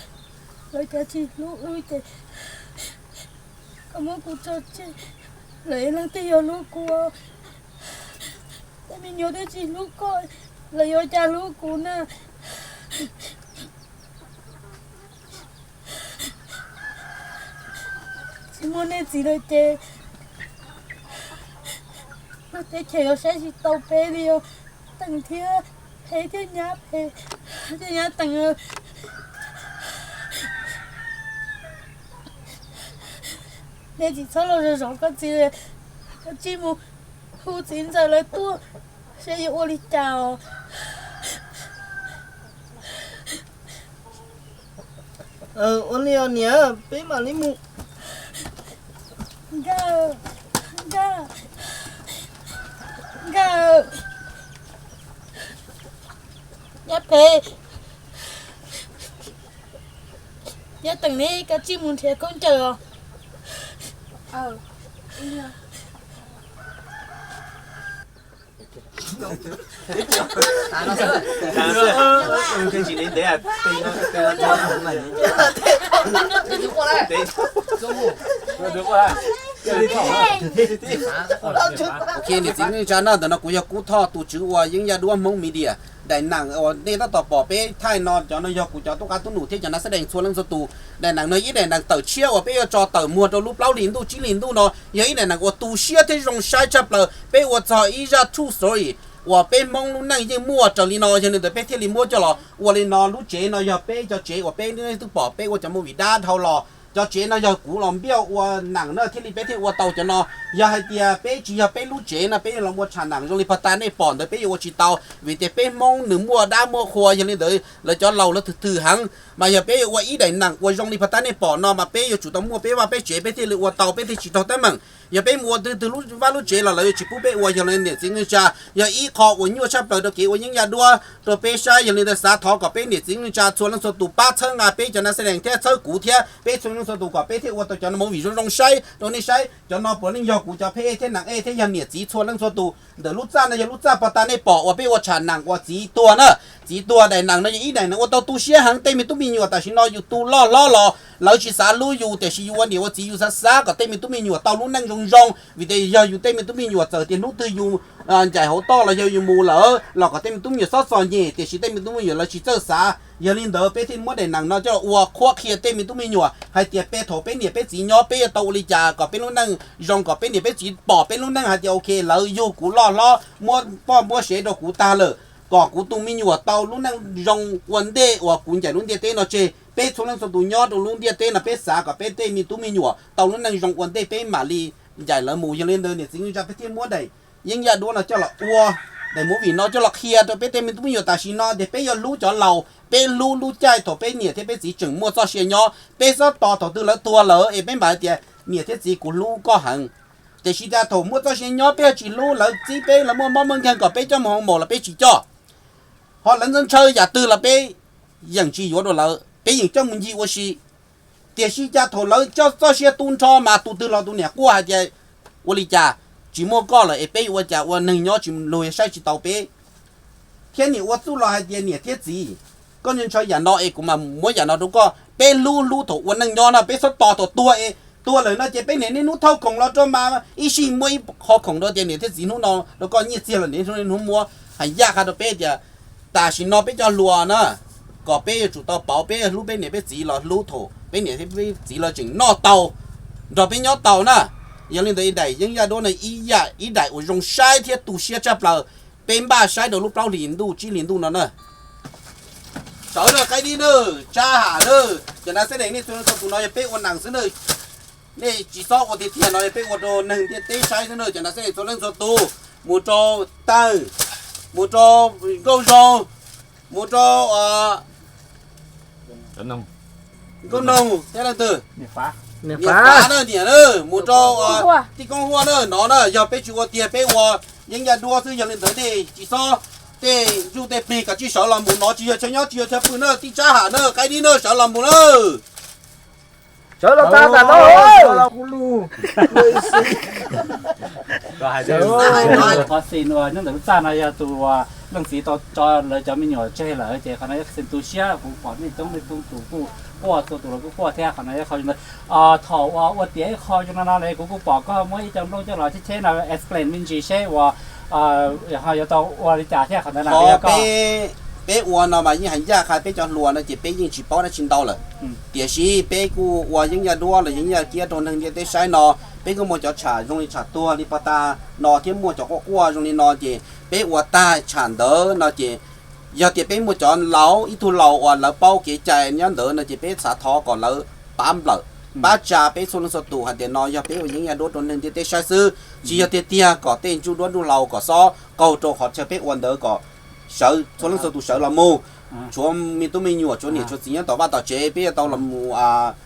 lawv cov tsis hlub wb ces koj muab kuv tso tseg, lawv leej twg yuav hlub kuv? Tej me nyuam twb tsis hlub koj, lawv yuav cas hlub kuv na? Tsis muaj nej txiv lawm ces lub teb chaws yuav saib tsis tau peb li os. Teem thiab Phem thiab nyab Phem thiab nyab Teem. Nej tsis txhob los zov zov koj txiv, koj tsij mus hu txiv ntxawm lawv tuaj seb yuav ua li cas os. Ua li os niam, peb mam li mus. Nkawd, nkawd, nkawd, Nyab Phem, Nyab Teem, neb koj tsij mus nrhiav khaub ncaws os. Ok, niam txiv neej tsa, no ntawm no kuv yog Kub Thoj, tus tswv ua Yeeb Yaj Duab Hmoob Media. Daim neem uas nej tab tom pom peb thaij no, cov no yog kuv cov tub qab tub num thiab cov nav xab dees txhua leej txhua tus. Daim neem no yog ib daim neem tawm tshiab uas peb yuav tso tawm muag rau lub plaub hlis ntuj tsib hlis ntuj no, yog ib daim neem uas tu siab thiab zoo saib tshaj plaws. Peb ua txog ib zaj true story uas peb Hmoob lub neej yeej muaj raws li no, yog li ntawd peb thiaj li muab coj los ua li no. Lub tsev no yog peb cov tsev uas peb twb pom peb ua cov movie dab dhau los. Cov tsev no yog kuv los npiaj ua neem na thiaj li peb thiaj ua tau cov no. Yog hais tias peb tsis yog peb lub tsev no peb los ua tsham neem zoo li pas tas nej pom ntawd peb yuav ua tsis tau, vim tias peb Hmoob nws muaj dab muaj qhua, yog li ntawd lawv cov laus lawv thwm thwm heev. Mas yog peb yuav ua ib daim neem uas zoo li pas tas nej pom no mas peb yuav tsum tau muaj peb vaj peb tsev peb thiaj li ua tau, peb thiaj tsis raug teeb meem. Yog peb mus ua twg twg lub vaj lub tsev los lawv yuav tsis pub peb ua. Yog li niam txiv neej tsa, yog ib qho uas nyuaj tshaj plaws rau kev ua Yeeb Yaj Duab rau peb saib. Yog li ntawd xav thov kom peb niam txiv neej tsa txhua leej txhua tus pab txhawb nqa peb cov nav xab dees thiab txhawb kuv thiab peb txhua leej txhua tus kom peb thiaj ua tau cov movie zoo zoo saib rau nej saib. Cov no puav leej yog kuv cov phej ej thiab nees ej thiab yog niam txiv txhua leej txhua tus. Ntawm lub txaj no yog lub txaj pas tas nej pom uas peb ua tsham neem uas txiv tuag na. Txiv tuag, daim neem no yog ib daim neem ua tau tu siab heev. Tej me tub me nyuam tam sim no yus tu loj hlob los lawv tsis xav hlub yus, tiam sis yus ua niam ua txiv yus xav xav kom tej me tub me nyuam tau lub neej zoo zoo, vim tias yog yus tej me tub me nyuam txawm tias hnub twg yus ncaim hauv toj los yog yus mus lawm los kom tej me tub me nyuam txhob txom nyem, tiam sis tej me tub me nyuam lawv tsis txawj xav. Yog li ntawd peb thiaj muab daim neem no coj los ua qhuab qhia tej me tub me nyuam hais tias peb thaum peb niam peb txiv nyob peb yuav tau ua li cas kom peb lub neej zoo, kom peb niam peb txiv pom peb lub neej hais tias ok, lawv yug kuv loj hlob muab poj muab sev rau kuv tag lawm, kom kuv tus me nyuam tau lub neej zoo ua ntej uas kuv ncaim lub ntiaj teb no tseg. Peb txhua leej txhua tus nyob rau lub ntiaj teb no peb xav kom peb tej me tub me nyuam tau lub neej zoo ua ntej peb mam li ncaim lawv mus. Yog li ntawd niam txiv neej tsa, peb thiaj muab daim Yeeb Yaj Duab no coj los ua, daim movie no coj los qhia rau peb tej me tub me nyuam tam sim no tias peb yuav hlub cov laus, peb hlub lub caij thaum peb niam thiab peb txiv tseem muaj txoj sia nyob. Peb txhob tos thaum twg lawv tuag lawm es peb mam hais tias niam thiab txiv kuv hlub koj heev. Tiam sis cas thaum muaj txoj sia nyob peb ho tsis hlub, lawv txib peb, lawv muaj mob muaj nkeeg kom peb coj mus hoo maum los peb tsis coj. Ho lawv ntshaw ntshaw yam twg los peb yeej tsis yuav rau lawv, peb yeej coj mus ncig ua si. Tiam sis cas thaum lawv coj txoj sia tu nrho mas tus twg los tus niam quaj hais tias ua li cas, tsis muaj koj lawm es peb yuav ua cas ua neeg nyob tsis luag saib tsis taus peb. Thiab niam ua txuj los hais tias niam thiab txiv, koj ntshaw yam no es kuv mam muab yam no rau koj. Peb hlub hlub thaum ua neej nyob no, peb txhob tos thaum tuag es tuag lawm no ces peb niaj hnub thauj khoom los rau mas ib sij muab ib qho khoom rau tias niam thiab txiv hnub no rau koj nyiaj txiag los niaj hnub muab. Hais ncaj qha rau peb tias tam sim no peb cov hluas na, kom peb yuav tsum tau pauv peb hlub peb niam peb txiv los hlub thaum peb niam peb txiv lawv tseem noj tau nrog peb nyob tau na. Yog li ntawd ib daim Yeeb Yaj Duab no ib yam ib daim uas zoo saib thiab tu siab tshaj plaws, peb npaj saib rau lub plaub hlis ntuj tsib hlis ntuj no na. Sawv daws qaib dib na, Tsab Ham na, cov nav xab dees nej txhua leej txhua tus no yog peb ua nees xwb na. Nej tsis txhob ua tiag tiag no, yog peb ua rau neeg ntiaj teb saib xwb na. Cov nav xab dees txhua leej txhua tus, mus rau Tawg, mus rau Nkauj Zoo, mus rau Nkauj Noog thiab leej twg, niam Fav na, niam na, mus rau tij Koob Huaj na. No na yog peb tsis ua tiag, peb ua Yeeb Yaj Duab xwb. Yog li ntawd nej tsis txhob, tej ntsuj tej plig kom tsij sawv los mus no, tsis yog chaw nyob tsis yog chaw pw na, tij Tsab Ham na, qaib dib na, sawv los mus na. Sawv los tag tam no. Qhov xis uas nyob ntawm txaj no yog tus uas leej txiv tau tso lawv cov me nyuam tseg lawm ces qhov no yog xis tu siab, kuv pom nej coob leej coob tus kuj quaj, txhua tus los kuj quaj thiab. Qhov no yog qhov zoo ntawd. Thaum uas ua tiav ib qho zoo no no lawm kuv kuj pom koj muab ib co nplooj coj los cheb cheb no, explain me ntsis seb uas ho yuav tau ua li cas thiab qhov ntawd na. Peb ua no mas yeej hais ncaj qha peb cov hluas no ces peb yeej tsis paub dab tsi ntau lawm. Tiam sis peb kuj ua Yeeb Yaj Duab los Yeeb Yaj Kiab rau neeg ntiaj teb saib no, peb kuj muaj cov tsham zoo li tsham tuag li pas tas no thiab muaj cov quaj quaj zoo li no ces peb ua tag tsham ntawd no ces yog tias peb muaj cov laus ib tug laus uas lawv paub kev cai nyob ntawd no ces peb xav thov kom lawv pab nplawm. pab tsa peb txhua leej txhua tus hais tias no yog peb ua yeeb yaj duab rau neeg ntiaj teb saib xwb, tsis yog tiag tiag kom tej ntsuj duab ntsuj hlauv kom xob qaug rau qhov chaw peb ua ntawd kom sawv txhua leej txhua tus sawv los mus. Tshuav me tub me nyuam, tshuav niam tshuav txiv nyob tom vaj tom tsev, peb yuav tau los mus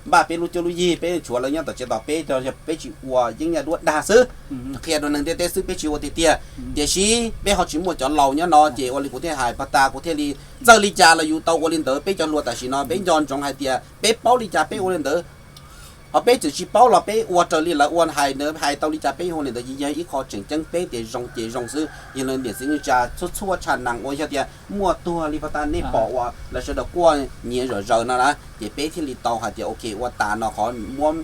npaj peb lub cuab lub yig, peb tshuav lawv nyob tom tsev tos peb, yog peb tsis ua yeeb yaj duab dag xwb, qhia rau neeg ntiaj teb xwb, peb tsis ua tiag tiag. Tiam sis peb ho tsis muaj cov laus nyob no, ces ua li kuv thiaj hais pag tas kuv thiaj li, txawj li cas los yus tau ua li ntawd. Peb cov hluas tam sim no peb nco ntsoov hais tias peb paub li cas peb ua li ntawd. Ho peb txawm tsis paub los peb ua raws li lawv ua hais, hais tau li cas peb ua li ntawd, ces yog ib qho tseem ceeb peb tias zoo ces zoo xwb. Yog li niam txiv neej tsa txhua txhua tshaj nees uas yog tias muaj tuag li pag tas nej pom uas lawv sawv daws quaj nyiav zom zaws no na, ces peb thiaj li tau hais tias ok, ua tas no qhov muab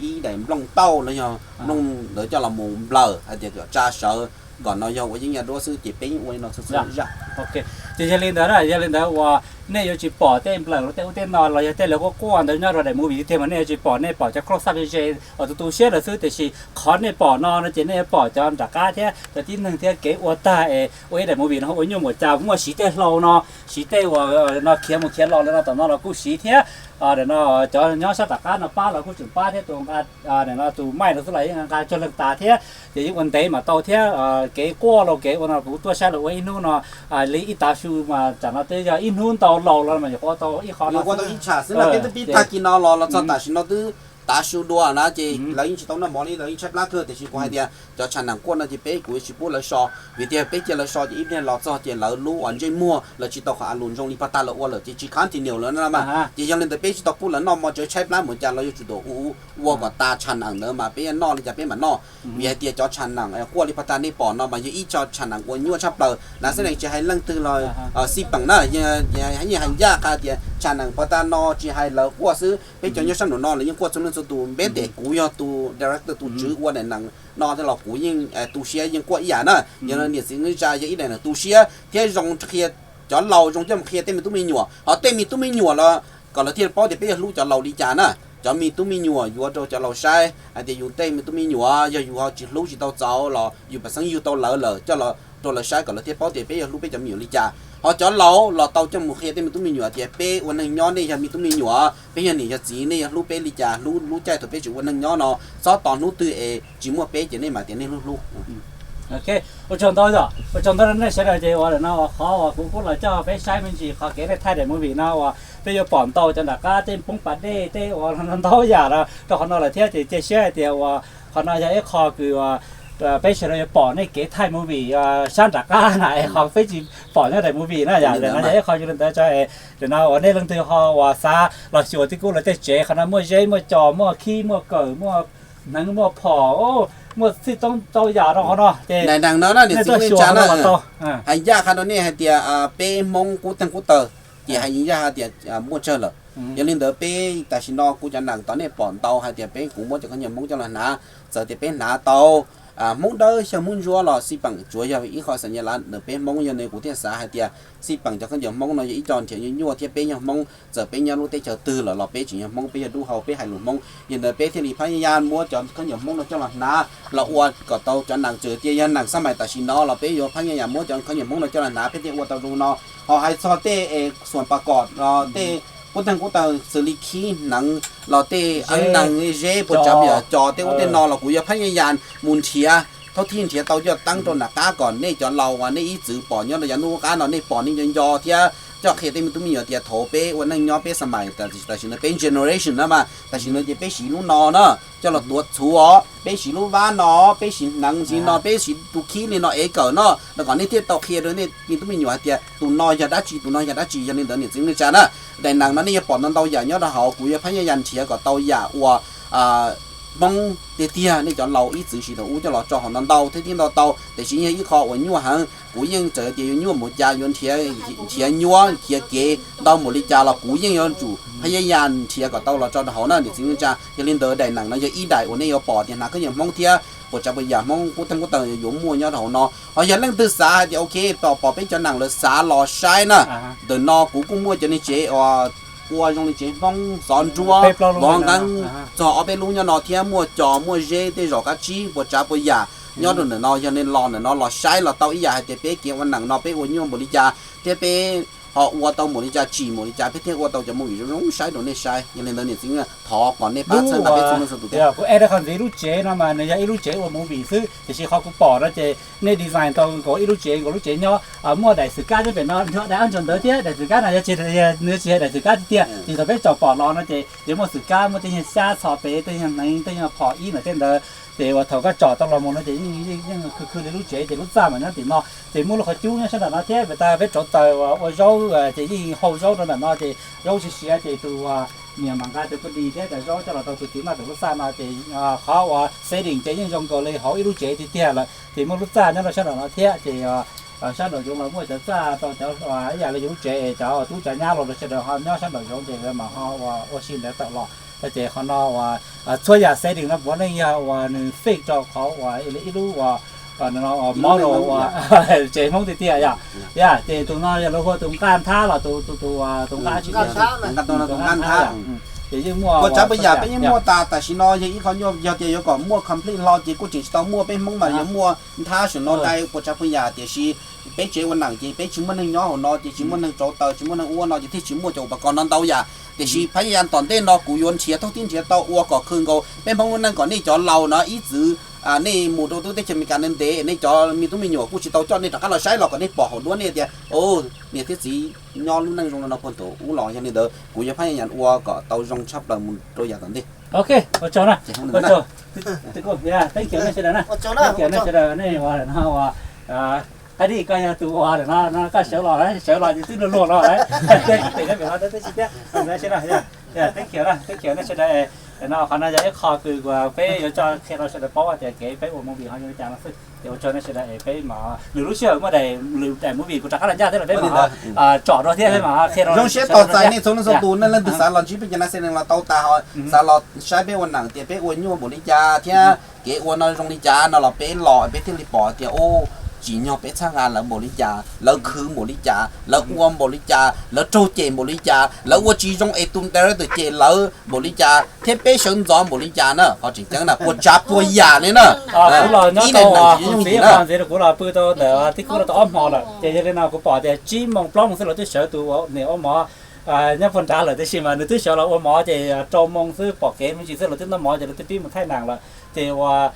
ib daim nplooj tauj los yog nplooj ntawd coj los mus nplawm hais tias kom tsa sawv, kom no yog ua yeeb yaj duab xwb, ces peb yeej ua li no txhua txhua zaj. Ces yog li ntawd na, yog li ntawd uas nej yuav tsis pom tej nplawm tej ub tej no los yog tej lawv quaj quaj ntawd nyob rau daim movie tiag mas nej yuav tsis pom, nej pom cov close up ze ze uas tu tu siab lawm xwb, tiam sis qhov nej pom no no ces nej yuav pom cov nram qab thiab cov tib neeg thiab kev ua tag es ua ib daim movie no ua nyuaj mus cas, muaj siv tej hlau no, siv tej uas no khiav mus khiav los lawm no, tom no los kuj siv thiab. Nim no cov nyob sab tom qab no pab los kuj tseem pab thiab, tus nqa, nim no tus maij no xwb los yeej nqa cuag leej tas thiab, ces yeej ua ntev mam tau thiab. Kev quaj los kev ua no kuv tuaj saib lawv ua ib hnub no li ib tav su mas tsam no twb yog ib hnub ntau laus los mas yuav ua tau ib qho no xwb. Ib tag kis no los los txog tam sim no twb tav su dua na, ces lawv yeej tsis tau noj mov li, lawv yeej tshaib plab kawg, tiam sis kuv hais tias cov tshaj nees quaj no ces peb kuv yuav tsis pub lawv so, vim tias peb cia lawv so ces ib pliag los txog ces lawv lub uas ntsej muag lawv tsis tau qhov a lus zoo li pag tas lawv ua lawm ces tsis continue lawm na mas. Ces yog li ntawd peb tsis tau pub lawv noj mov, tseem tshaib plab mus cas los yuav tsum tau ua kom tas tshaj nees ntawd mas peb noj li cas peb mam noj. Vim hais tias cov tshaj nees quaj li pag tas nej pom no mas yog ib co tshaj nees uas nyuaj tshaj plaws na, xab nees tsis hais leej twg los xij peem na, yeej hais ncaj qha tias tshaj nees pag tas no tsis hais lawv quaj xwb, peb cov nyob sab nraum no lawv yeej quaj txhua leej txhua tus, npeb tes kuv yog tus director tus tswv ua daim nees no thiab los kuv yeej tu siab yeej quaj ib yam na. Yog niam txiv neej tsa yog ib daim nees tu siab thiab zoo qhia cov laus, zoo coj mus qhia tej me tub me nyuam, ho tej me tub me nyuam los kom lawv thiaj paub tias peb yuav hlub cov laus li cas na. Cov me tub me nyuam yuav rau cov laus saib hais tias yus tej me tub me nyuam yog yus ho tsis hlub tsis tau txaus los yus pam xeeb yug tau lawv lawm coj los rau lawv saib kom lawv thiaj paub tias peb yuav hlub peb cov me nyuam li cas. Ho cov laus los tau coj mus qhia tej me tub me nyuam tias peb ua neeg nyob nej yog me tub me nyuam, peb yog niam yog txiv nej yuav hlub peb li cas, hlub lub caij thaum peb tseem ua neeg nyob no, txhob tos hnub twg es tsis muaj peb ces nej mam tias nej hlub hlub. Ua tsaug ntau, ua tsaug ntau nej sawv daws ces uas no qhov uas kuv kuj los coj peb saib me ntsis qhov kev nej thaij daim movie no uas peb yuav pom ntau cov nram qab tej poob pas dej tej uas ntau yam rau qhov no lawm thiab ces cia siab hais tias uas qhov no yog ib qho kws uas peb sawv daws yuav pom nej kev thaij movie sab nram qab na es qhov peb tsis pom nyob daim movie na yom. No yog ib qho yog li ntawd tso, no uas nej leej twg ho uas xav los xyuas tib kub lawv tej tsev, qhov no muaj zeb muaj cos muaj khib muaj kawm muaj hneev muaj phom, muaj txhij txoob ntau yam rau qhov no ces nej tuaj xyuas no los tau. Hais ncaj qha rau nej hais tias peb Hmoob qub teeg qub taw ces hais ncaj hais tias muaj tsawg lawm. Yog li ntawd peb tam sim no kuv cov nees tod nej pom ntau hais tias peb kuv muab cov khaub ncaws Hmoob coj los hnav, txawm tias peb hnav tau Hmoob dawb xyaw Hmoob ntsuab los xij peem tsuav yog ib qho xam nyas lav ntawm peb Hmoob. Yog li kuv thiaj xav hais tias xij peem cov khaub ncaws Hmoob no yog ib co nrhiav nyuaj nyuaj thiab peb yog Hmoob, txawm peb nyob lub teb chaws twg lawm los peb tseem yog Hmoob, peb yog dub hau peb hais lus Hmoob. Yog li ntawd peb thiaj li phab nyaj yaj muab cov khaub ncaws Hmoob no coj los hnav los ua kom tau cov nees, txawm tias yog nees xab mais tam sim no los peb yuav phab nyaj yaj muab cov khaub ncaws Hmoob no coj los hnav peb thiaj ua tau zoo no. Ho hais txog tej es xuam pas kom los tej qub teeg qub taw xws li khib hneev los tej ab nees zeb puas tsav puas yam cos tej ub tej no los kuv yuav phab nyaj yaj mus nrhiav, thaub thij nrhiav tau coj teeb rau nram qab kom nej cov laus uas nej ib txwm pom nyob rau yav ntuj qab no nej pom nej nco nco thiab coj qhia tej me tub me nyuam tias thaum peb ua neej nyob peb xab mais tam sim no peb generation na mas tam sim no ces peb siv lub no na coj los tuav txhuv os, peb siv lub vab no, peb siv hneev ntxiv no, peb siv tus khib li no es kawm no los kom nej thiaj tau qhia rau nej me tub me nyuam hais tias tus no yog dab tsi, tus no yog dab tsi. Yog li ntawd niam txiv neej tsa na, daim nees no nej yuav pom ntau ntau yam nyob rau hauv, kuv yuav phab nyaj yaj nrhiav kom tau yam uas Hmoob tiag tiag nej cov laus ib txwm siv thaum ub coj los tso hauv no ntau thiab thiab ntau tau, tiam sis yog ib qho uas nyuaj heev, kuv yeej txawm tias yuav nyuaj mus cas, yuav nrhiav nyuaj nrhiav kev ntau mus li cas los kuv yeej yuav tsum phab nyaj yaj nrhiav kom tau los tso rau hauv na niam txiv neej tsa. Yog li ntawd daim nees no yog ib daim uas nej yuav pom tias hnav khaub ncaws Hmoob thiab puas tsav puas yam Hmoob qub teeg qub taw yuav muaj nyob rau hauv no. Ho yog leej twg xav hais tias ok, pom peb cov nees lawv xav los saib na, ntawm no kuv kuj muaj cov niag tsev uas ua zoo li tsev Hmoob xov nruab vov nqeeb txog ob peb lub nyob no thiab muaj cos muaj zeb tej zos kab tsib puas tsav puas yam nyob rau ntawm no, yog nej los ntawm no los saib los tau ib yam hais tias peb kev ua neem no peb ua nyuaj npaum li cas thiab peb ho ua tau npaum li cas, tsim npaum li cas, peb thiaj ua tau cov movie zoo zoo saib rau nej saib. Yog li ntawd niam txiv thov kom nej pab txhawb nqa peb txhua leej txhua tus thiab. Kuv add qhov ntxiv, lub tsev no mas nws yog ib lub tsev ua movie xwb, tiam sis qhov kuv pom no ces nej design tau nkaus ib lub tsev, nkaus lub tsev nyob muaj daim xwm kab nyob pem no, nrog daim ob ntsis ntawd thiab. Daim xwm kab no yog tsis, nws tsis yog daim xwm kab tiag tiag, tsis thaum peb tsom pom los no ces yuav muaj xwm kab, muaj tej nyuag xyab txhos pem, tej nyuag hneev, tej nyuag phom ib ntawm tej ntawd. Ces uas thaum koj tsom tau los mus no ces yeej khwv khwv li lub tsev, ces lub txaj mas nyob tim no, ces muaj lub qhov cub nyob sab nram no thiab. Peb tas peb rauv taws ua zaub ces yeej hau zaub rau ntawm no, ces zaub siav siav ces tus niam mam nqa tus paj dis thiab cov zaub coj los rau tus txiv maj tus lub txaj no. Ces qhov uas setting ces yeej zoo nkaus li hauv ib lub tsev tiag tiag lawm, ces muaj lub txaj nyob rau sab nram no thiab. Ces sab nraum zoov los muaj cov txaj rau cov ib yam li yus lub tsev, cov tub cov nyab los sawv daws ho nyob sab nraum zoov ces lawv mam ho ua si ntawd tawm los. Ces qhov no uas txhua yam setting no puav leej yog uas nws fit rau qhov uas ib lub uas model uas tsev Hmoob tiag tiag yom. Yog ces tus no yog lawv hu ua tus nqaj nthab los tus, tus nqaj, tus nqaj nthab. Ces yeej muaj puas tsav puas yam peb yeej muaj tas, tam sim no yog ib qho nyuaj, yog tias yuav kom muaj complete hlo ces kuj tseem tsis tau muaj. Peb Hmoob mas yuav muaj nthab saum no dai puas tsav puas yam, tiam sis peb tsev ua neem ces peb tsis muaj neeg nyob hauv no ces tsis muaj neeg rauv taws, tsis muaj neeg ua no ces thiaj tsis muaj cov uas pas kos no ntau yam. Tiam sis phab yam tom ntej no kuv yuav nrhiav thoob tib nrhiav tau ua kom khwv nkaus peb Hmoob lub neej kom nej cov laus no ib txwm nej mus rau teb chaws Amelikas ntev ntev, nej cov me tub me nyuam kuj tsis tau coj nej rov qab los saib los kom nej pom hauv duab nej tias niam thiab txiv nyob lub neej zoo li no puag thaum ub los. Yog li ntawd kuv yuav phab yam ua kom tau zoo tshaj plaws mus rau yam tom ntej. Ok, ua tsaug na. Thank you nej sawv daws na. Thank you nej sawv daws, nej ua no ua, Qab Dij koj yog tus ua no, koj sawv los, sawv los ces twb luag luag los. Thank you na, thank you nej sawv daws. No qhov no yog ib qho kws peb yuav coj qhia rau sawv daws paub tias kev peb ua movie ho zoo li cas no xwb. Ces ua tsaug nej sawv daws es peb mam, lwm lub sij hawm muaj daim, lwm daim movie kuv rov qab los ncaj thiab los peb mam tsom dua thiab peb mam qhia rau zoo siab tos txais nej txhua leej txhua tus. Nej leej twg xav los ntsib peb cov nas xes nees los tau tas, ho xav los saib peb ua neem tias peb ua nyuaj npaum li cas thiab kev ua no zoo li cas no los peb los peb thiaj li pom tias ub, tsim nyog peb txhawb nqa lawv npaum li cas, lawv khwv npaum li cas, lawv ua npaum li cas, lawv raug cem npaum li cas, lawv ua tsis zoo es tus director cem lawv npaum li cas thiab peb sawv ntxov npaum li cas na. Qhov tseem ceeb na puas tsav puas yam li na. Ib leeg nees tsis yooj yim na. Kuv los pw tau ntawm tib kub no tau ob hmo lawm ces yog li no kuv pom tias tsib moos plaub moos xwb lawv twb sawv tus niam ua mov nyob puag nrad lawm, tiam sis mas nws twb sawv los ua mov ces rau moos xwb pom kev me ntsis xwb lawv twb noj mov ces lawv twb pib mus thaij nees lawm. Ces uas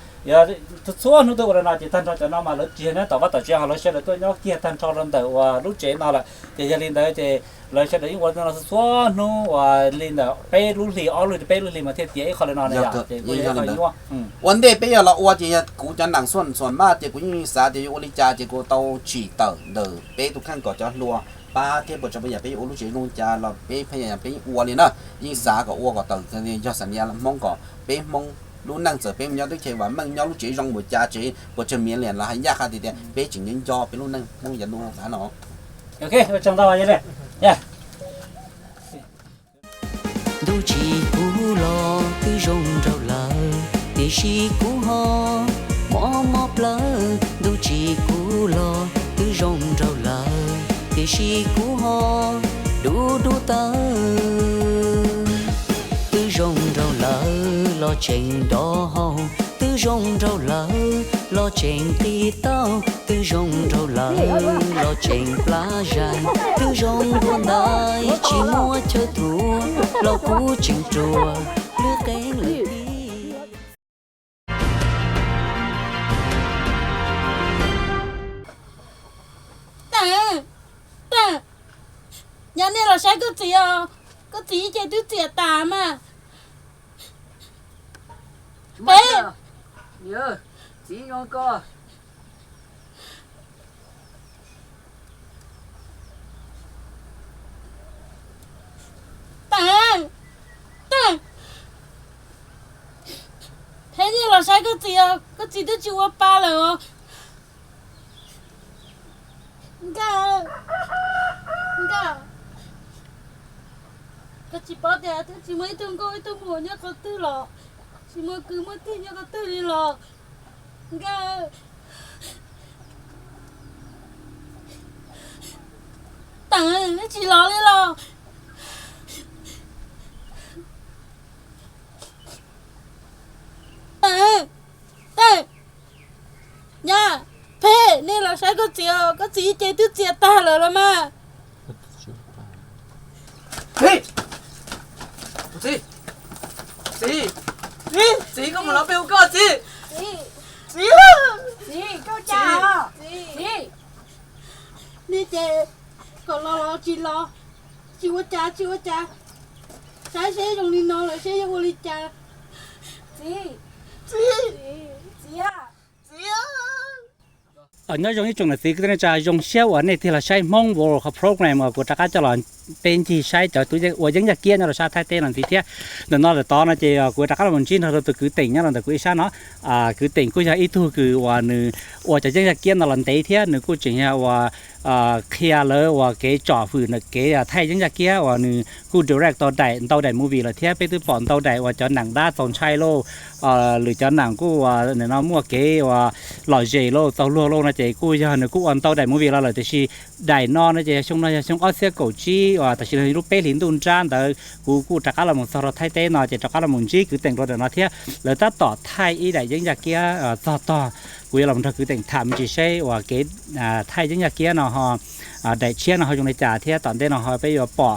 txhua hnub twb ua li no ces tag nrho cov no mas lawv tsis yog nyob tom vaj tom tsev, ho lawv sawv daws tuaj nyob kiag tag nrho rau ntawm uas lub tsev no lawm. Ces yog li ntawd ces lawv sawv daws yeej ua li no txhua hnub uas li ntawm peb lub hli, ob lub hli, peb lub hli mas thiaj tiav ib qho li no na yom. Ua ntej peb yog los ua ces yog kuv cov nees xuam xuam maj ces kuv yeej xav tias yuav ua li cas ces kuv tau tsim tawm ntawm peb tus kheej kom cov hluas pab thiab puas tsav puas yam peb yuav ua lub tsev zoo li cas los peb pheej yam peb yeej ua li na. Yeej xav kom ua kom tawm yog xam nias Hmoob kom peb Hmoob lub neej txawm peb mus nyob teb chaws vam meej nyob lub tsev zoo npaum cas tsev puas tsawg miav liam los hais ncaj qha tias tias peb tseem nyob nco peb lub neej Hmoob yav ntuj tag no. Ntuj tsis kuv los twb zoo nraug lawm, tiam sis kuv ho mob mob plawv. Ntuj tsis kuv los twb zoo nraug lawm, tiam sis kuv ho dub dub tawv. Twb zoo nraug lawm los tseem nrov haus, twb zoo nraug lawm los tseem qi taub, twb zoo nraug lawm los tseem plab zais, twb zoo dua ntais tsis muaj chaw thuav los kuv tseem ruam lub qeeb lawm thiab. Yog nej los saib koj txiv os, koj txiv ces twb txias tas mas. Peb, txiv zoo koj. Teem, Teem, peb nej los saib koj txiv os, koj txiv twb tsis ua pa lawm os. Nkauj, Nkauj, koj tsis paub tias twb tsis muaj ib tug nkauj ib tug muam nyob qhov twg los, tsis muaj kwv muaj tij nyob qhov twg li los. Nkauj, Teem, neb tsis los li los? Teem, Teem, Saib koj txiv, koj txiv ib ce twb txias tag lawm los mas. Txiv, txiv, txiv, koj mus los peb hu koj txiv. Txiv, txiv, txiv, nej ces kom los los tsis los, tsis ua cas tsis ua cas. Saib seb zoo li no lawm seb yuav ua li cas. Txiv, txiv, txiv, txiv. Nyob zoo ib tsoom niam txiv kwv tij neej tsa, zoo siab uas nej tig los saib Hmoob World Cup program uas kuv rov qab coj los peb ncig saib cov tub ua yeeb yaj kiab nyob rau sab Thaib teb no ntxiv thiab. Ntawm no lawm tod no ces kuv rov qab los mus ntsib nrog rau tus kwv Teem nyob rau ntawm kuv ib sab no. Kwv Teem kuj yog ib tug kws uas nws ua cov yeeb yaj kiab no los ntev thiab nws kuj tseem yog uas qhia lawv uas kev tsom fwm ntawm kev thaij yeeb yaj kiab uas nws kuj direct tau daim ntau daim movie lawm thiab peb twb pom ntau daim uas cov neeg dab txaus ntshai lauj, lwm cov neeg kuj uas nim no muaj kev uas lom zem lauj txaus luag lauj no ces kuj yog nws kuj ua ntau daim movie los lawm tiam sis daim no no ces xyoo no yog xyoo ob txhiab kaum tsib uas tam sim no lub peb hlis ntuj nrab ntawd kuv kuj rov qab los mus txog rau Thaib teb no ces rov qab los mus ntsib kwv Teem rau ntawm no thiab lawv tab tom thaij ib daim yeeb yaj kiab txog tog. Kuv yuav los nrog kwv Teem tham me ntsis seb uas kev thaij yeeb yaj kiab no ho daim tshiab no ho zoo li cas thiab tom ntej no ho peb yuav pom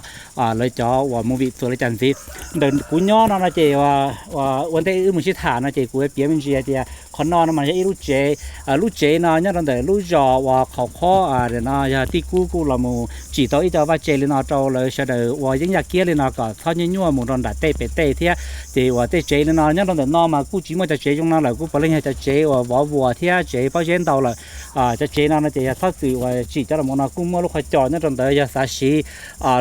lawv cov uas movie txuas li cas ntxiv. Ntawm kuv nyob no no ces ua ntej wb mus sib tham no ces kuv piav me ntsis hais tias qhov no no mas yog ib lub tsev. Lub tsev no nyob rau ntawm lub zos uas Qhov Qhob no yog tij Kub kuj los mus tsim tau ib co vaj tse li no rau lawv sawv daws ua yeeb yaj kiab li no kom txhob nyuaj nyuaj mus rau nram tej pem tej thiab. Ces uas tej tsev li no nyob rau ntawm no mas kuj tsis muaj cov tsev zoo no lawm, kuj puav leej yog cov tsev uas vov vuas thiab tsev pob zeb ntau lawm. Cov tsev no no ces yog txhob txwm uas tsim cov los mus no kuj muaj lub qhov cos nyob rau ntawd yog xav siv.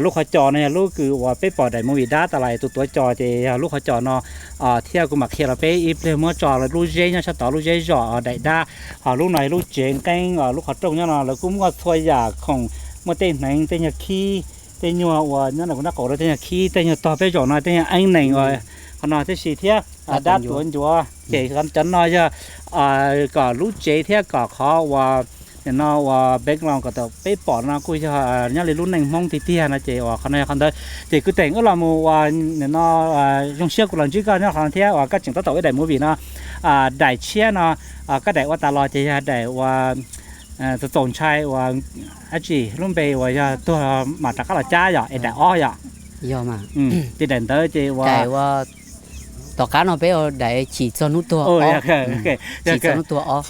Lub qhov cos no yog lub kws uas peb pom daim movie dab tas lais tus tuav cos ces yog lub qhov cos no thiab kuv mam qhia rau peb ib pliag muab tso lub zeb nyob sab tod lub zeb zom daim dab. Ho lub no yog lub tsev nqeeb lub qhov rooj nyob no lawv kuj muaj txhua yam khoom, muaj tej hneev tej nyuag khib, tej nyuag uas nyob no kuv nab qaum rau tej nyuag khib tej nyuag tog peb zaum no tej nyuag eeb nees uas qhov no tib si thiab dab tuav ncuav ces cov no yog kom lub tsev thiab kom qhov uas no uas background kom tau peb pom no kuj yog nyob li lub neej Hmoob tiag tiag no ces uas qhov no yog qhov ntawd. Ces kwv Teem wb los mus uas no zoo siab kuv los ntsib koj nyob qhov no thiab uas koj tseem tab tom ua ib daim movie no. Daim tshiab no koj daim ua tas los ces yog daim uas txaus txaus ntshai uas dab tsi lub npe uas yog tuag mam rov qab los cab yom es daim ob yom. Ces daim ntawd ces uas tom qab no peb ua daim chim txog hnub tuag, chim txog hnub tuag ob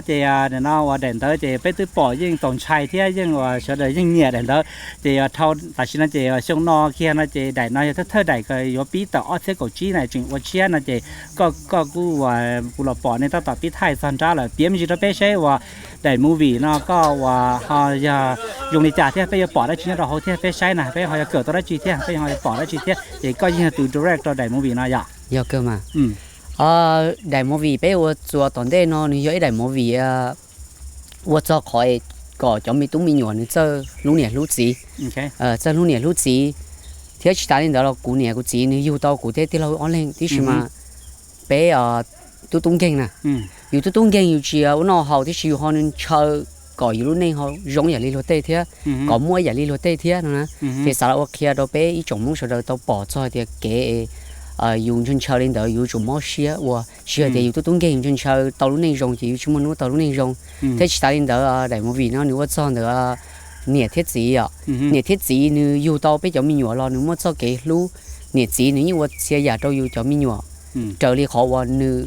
ces no uas daim ntawd ces peb twb pom yeej txaus ntshai thiab yeej uas sawv daws yeej nyiam daim ntawd. Ces dhau tam sim no ces xyoo no kiag no ces daim no yog thawj thawj daim uas yuav pib tawm ob txhiab kaum tsib na tseem ua tshiab no ces koj koj kuj uas kuv los pom nej tab tom pib thaij txog nrab lawm, piav me ntsis rau peb saib uas daim movie no koj uas ho yog zoo li cas thiab peb yuav pom dab tsi nyob rau hauv thiab peb saib na peb ho yuav kawm tau dab tsi thiab peb ho yuav pom dab tsi thiab ces koj yeej yog tus direct rau daim movie no yom. Yog kawg mas. Daim movie peb ua txuas tom ntej no nws yog ib daim movie ua txog qhov kom cov me tub me nyuam nws txawj hlub niam hlub txiv, txawj hlub niam hlub txiv. Thiab tsis tas li ntawd los kuv niam kuv txiv nws yug tau kuv thiab tij laug ob leeg tib si mas peb tub tub nkeeg na, yus tub tub nkeeg yus tsis ua noj haus tib si yus ho ntshaw kom yus lub neej ho zoo yam li luag tej thiab kom muaj yam li luag tej thiab no na. Ces xav los ua qhia rau peb ib tsoom Hmoob sawv daws tau pom txog hais tias kev yus ntshaw ntshaw li ntawd yus tsum mob siab ua, tsis hais tias yus tub tub nkeeg yus ntshaw ntshaw tau lub neej zoo ces yus tsis muaj hnub tau lub neej zoo. Thiab tsis tas li ntawd daim movie no nws ua txog ntawm niam thiab txiv os. Niam thiab txiv nws yug tau peb cov me nyuam los nws muaj txoj kev hlub. Niam txiv nws yeej ua txhia yam rau yus cov me nyuam raws li qhov uas nws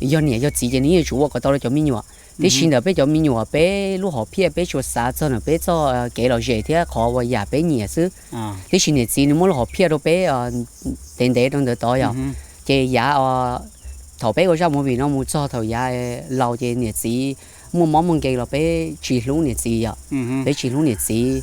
yog niam yog txiv ces nws yeej yuav tsum ua kom tau rau cov me nyuam. Tib si ntawm peb cov me nyuam peb lub hom phiaj peb tsuas xav txog ntawm peb txoj kev lom zem thiab qhov uas yam peb nyiam xwb. Tib si niam txiv nws muab lub hom phiaj rau peb ntev ntev rau ntawm tod yom. Ces yav thaum peb ua zaj movie no mus txog thaum yav laus ces niam txiv muaj mob muaj nkeeg los peb tsis hlub niam txiv yom. Peb tsis hlub niam txiv,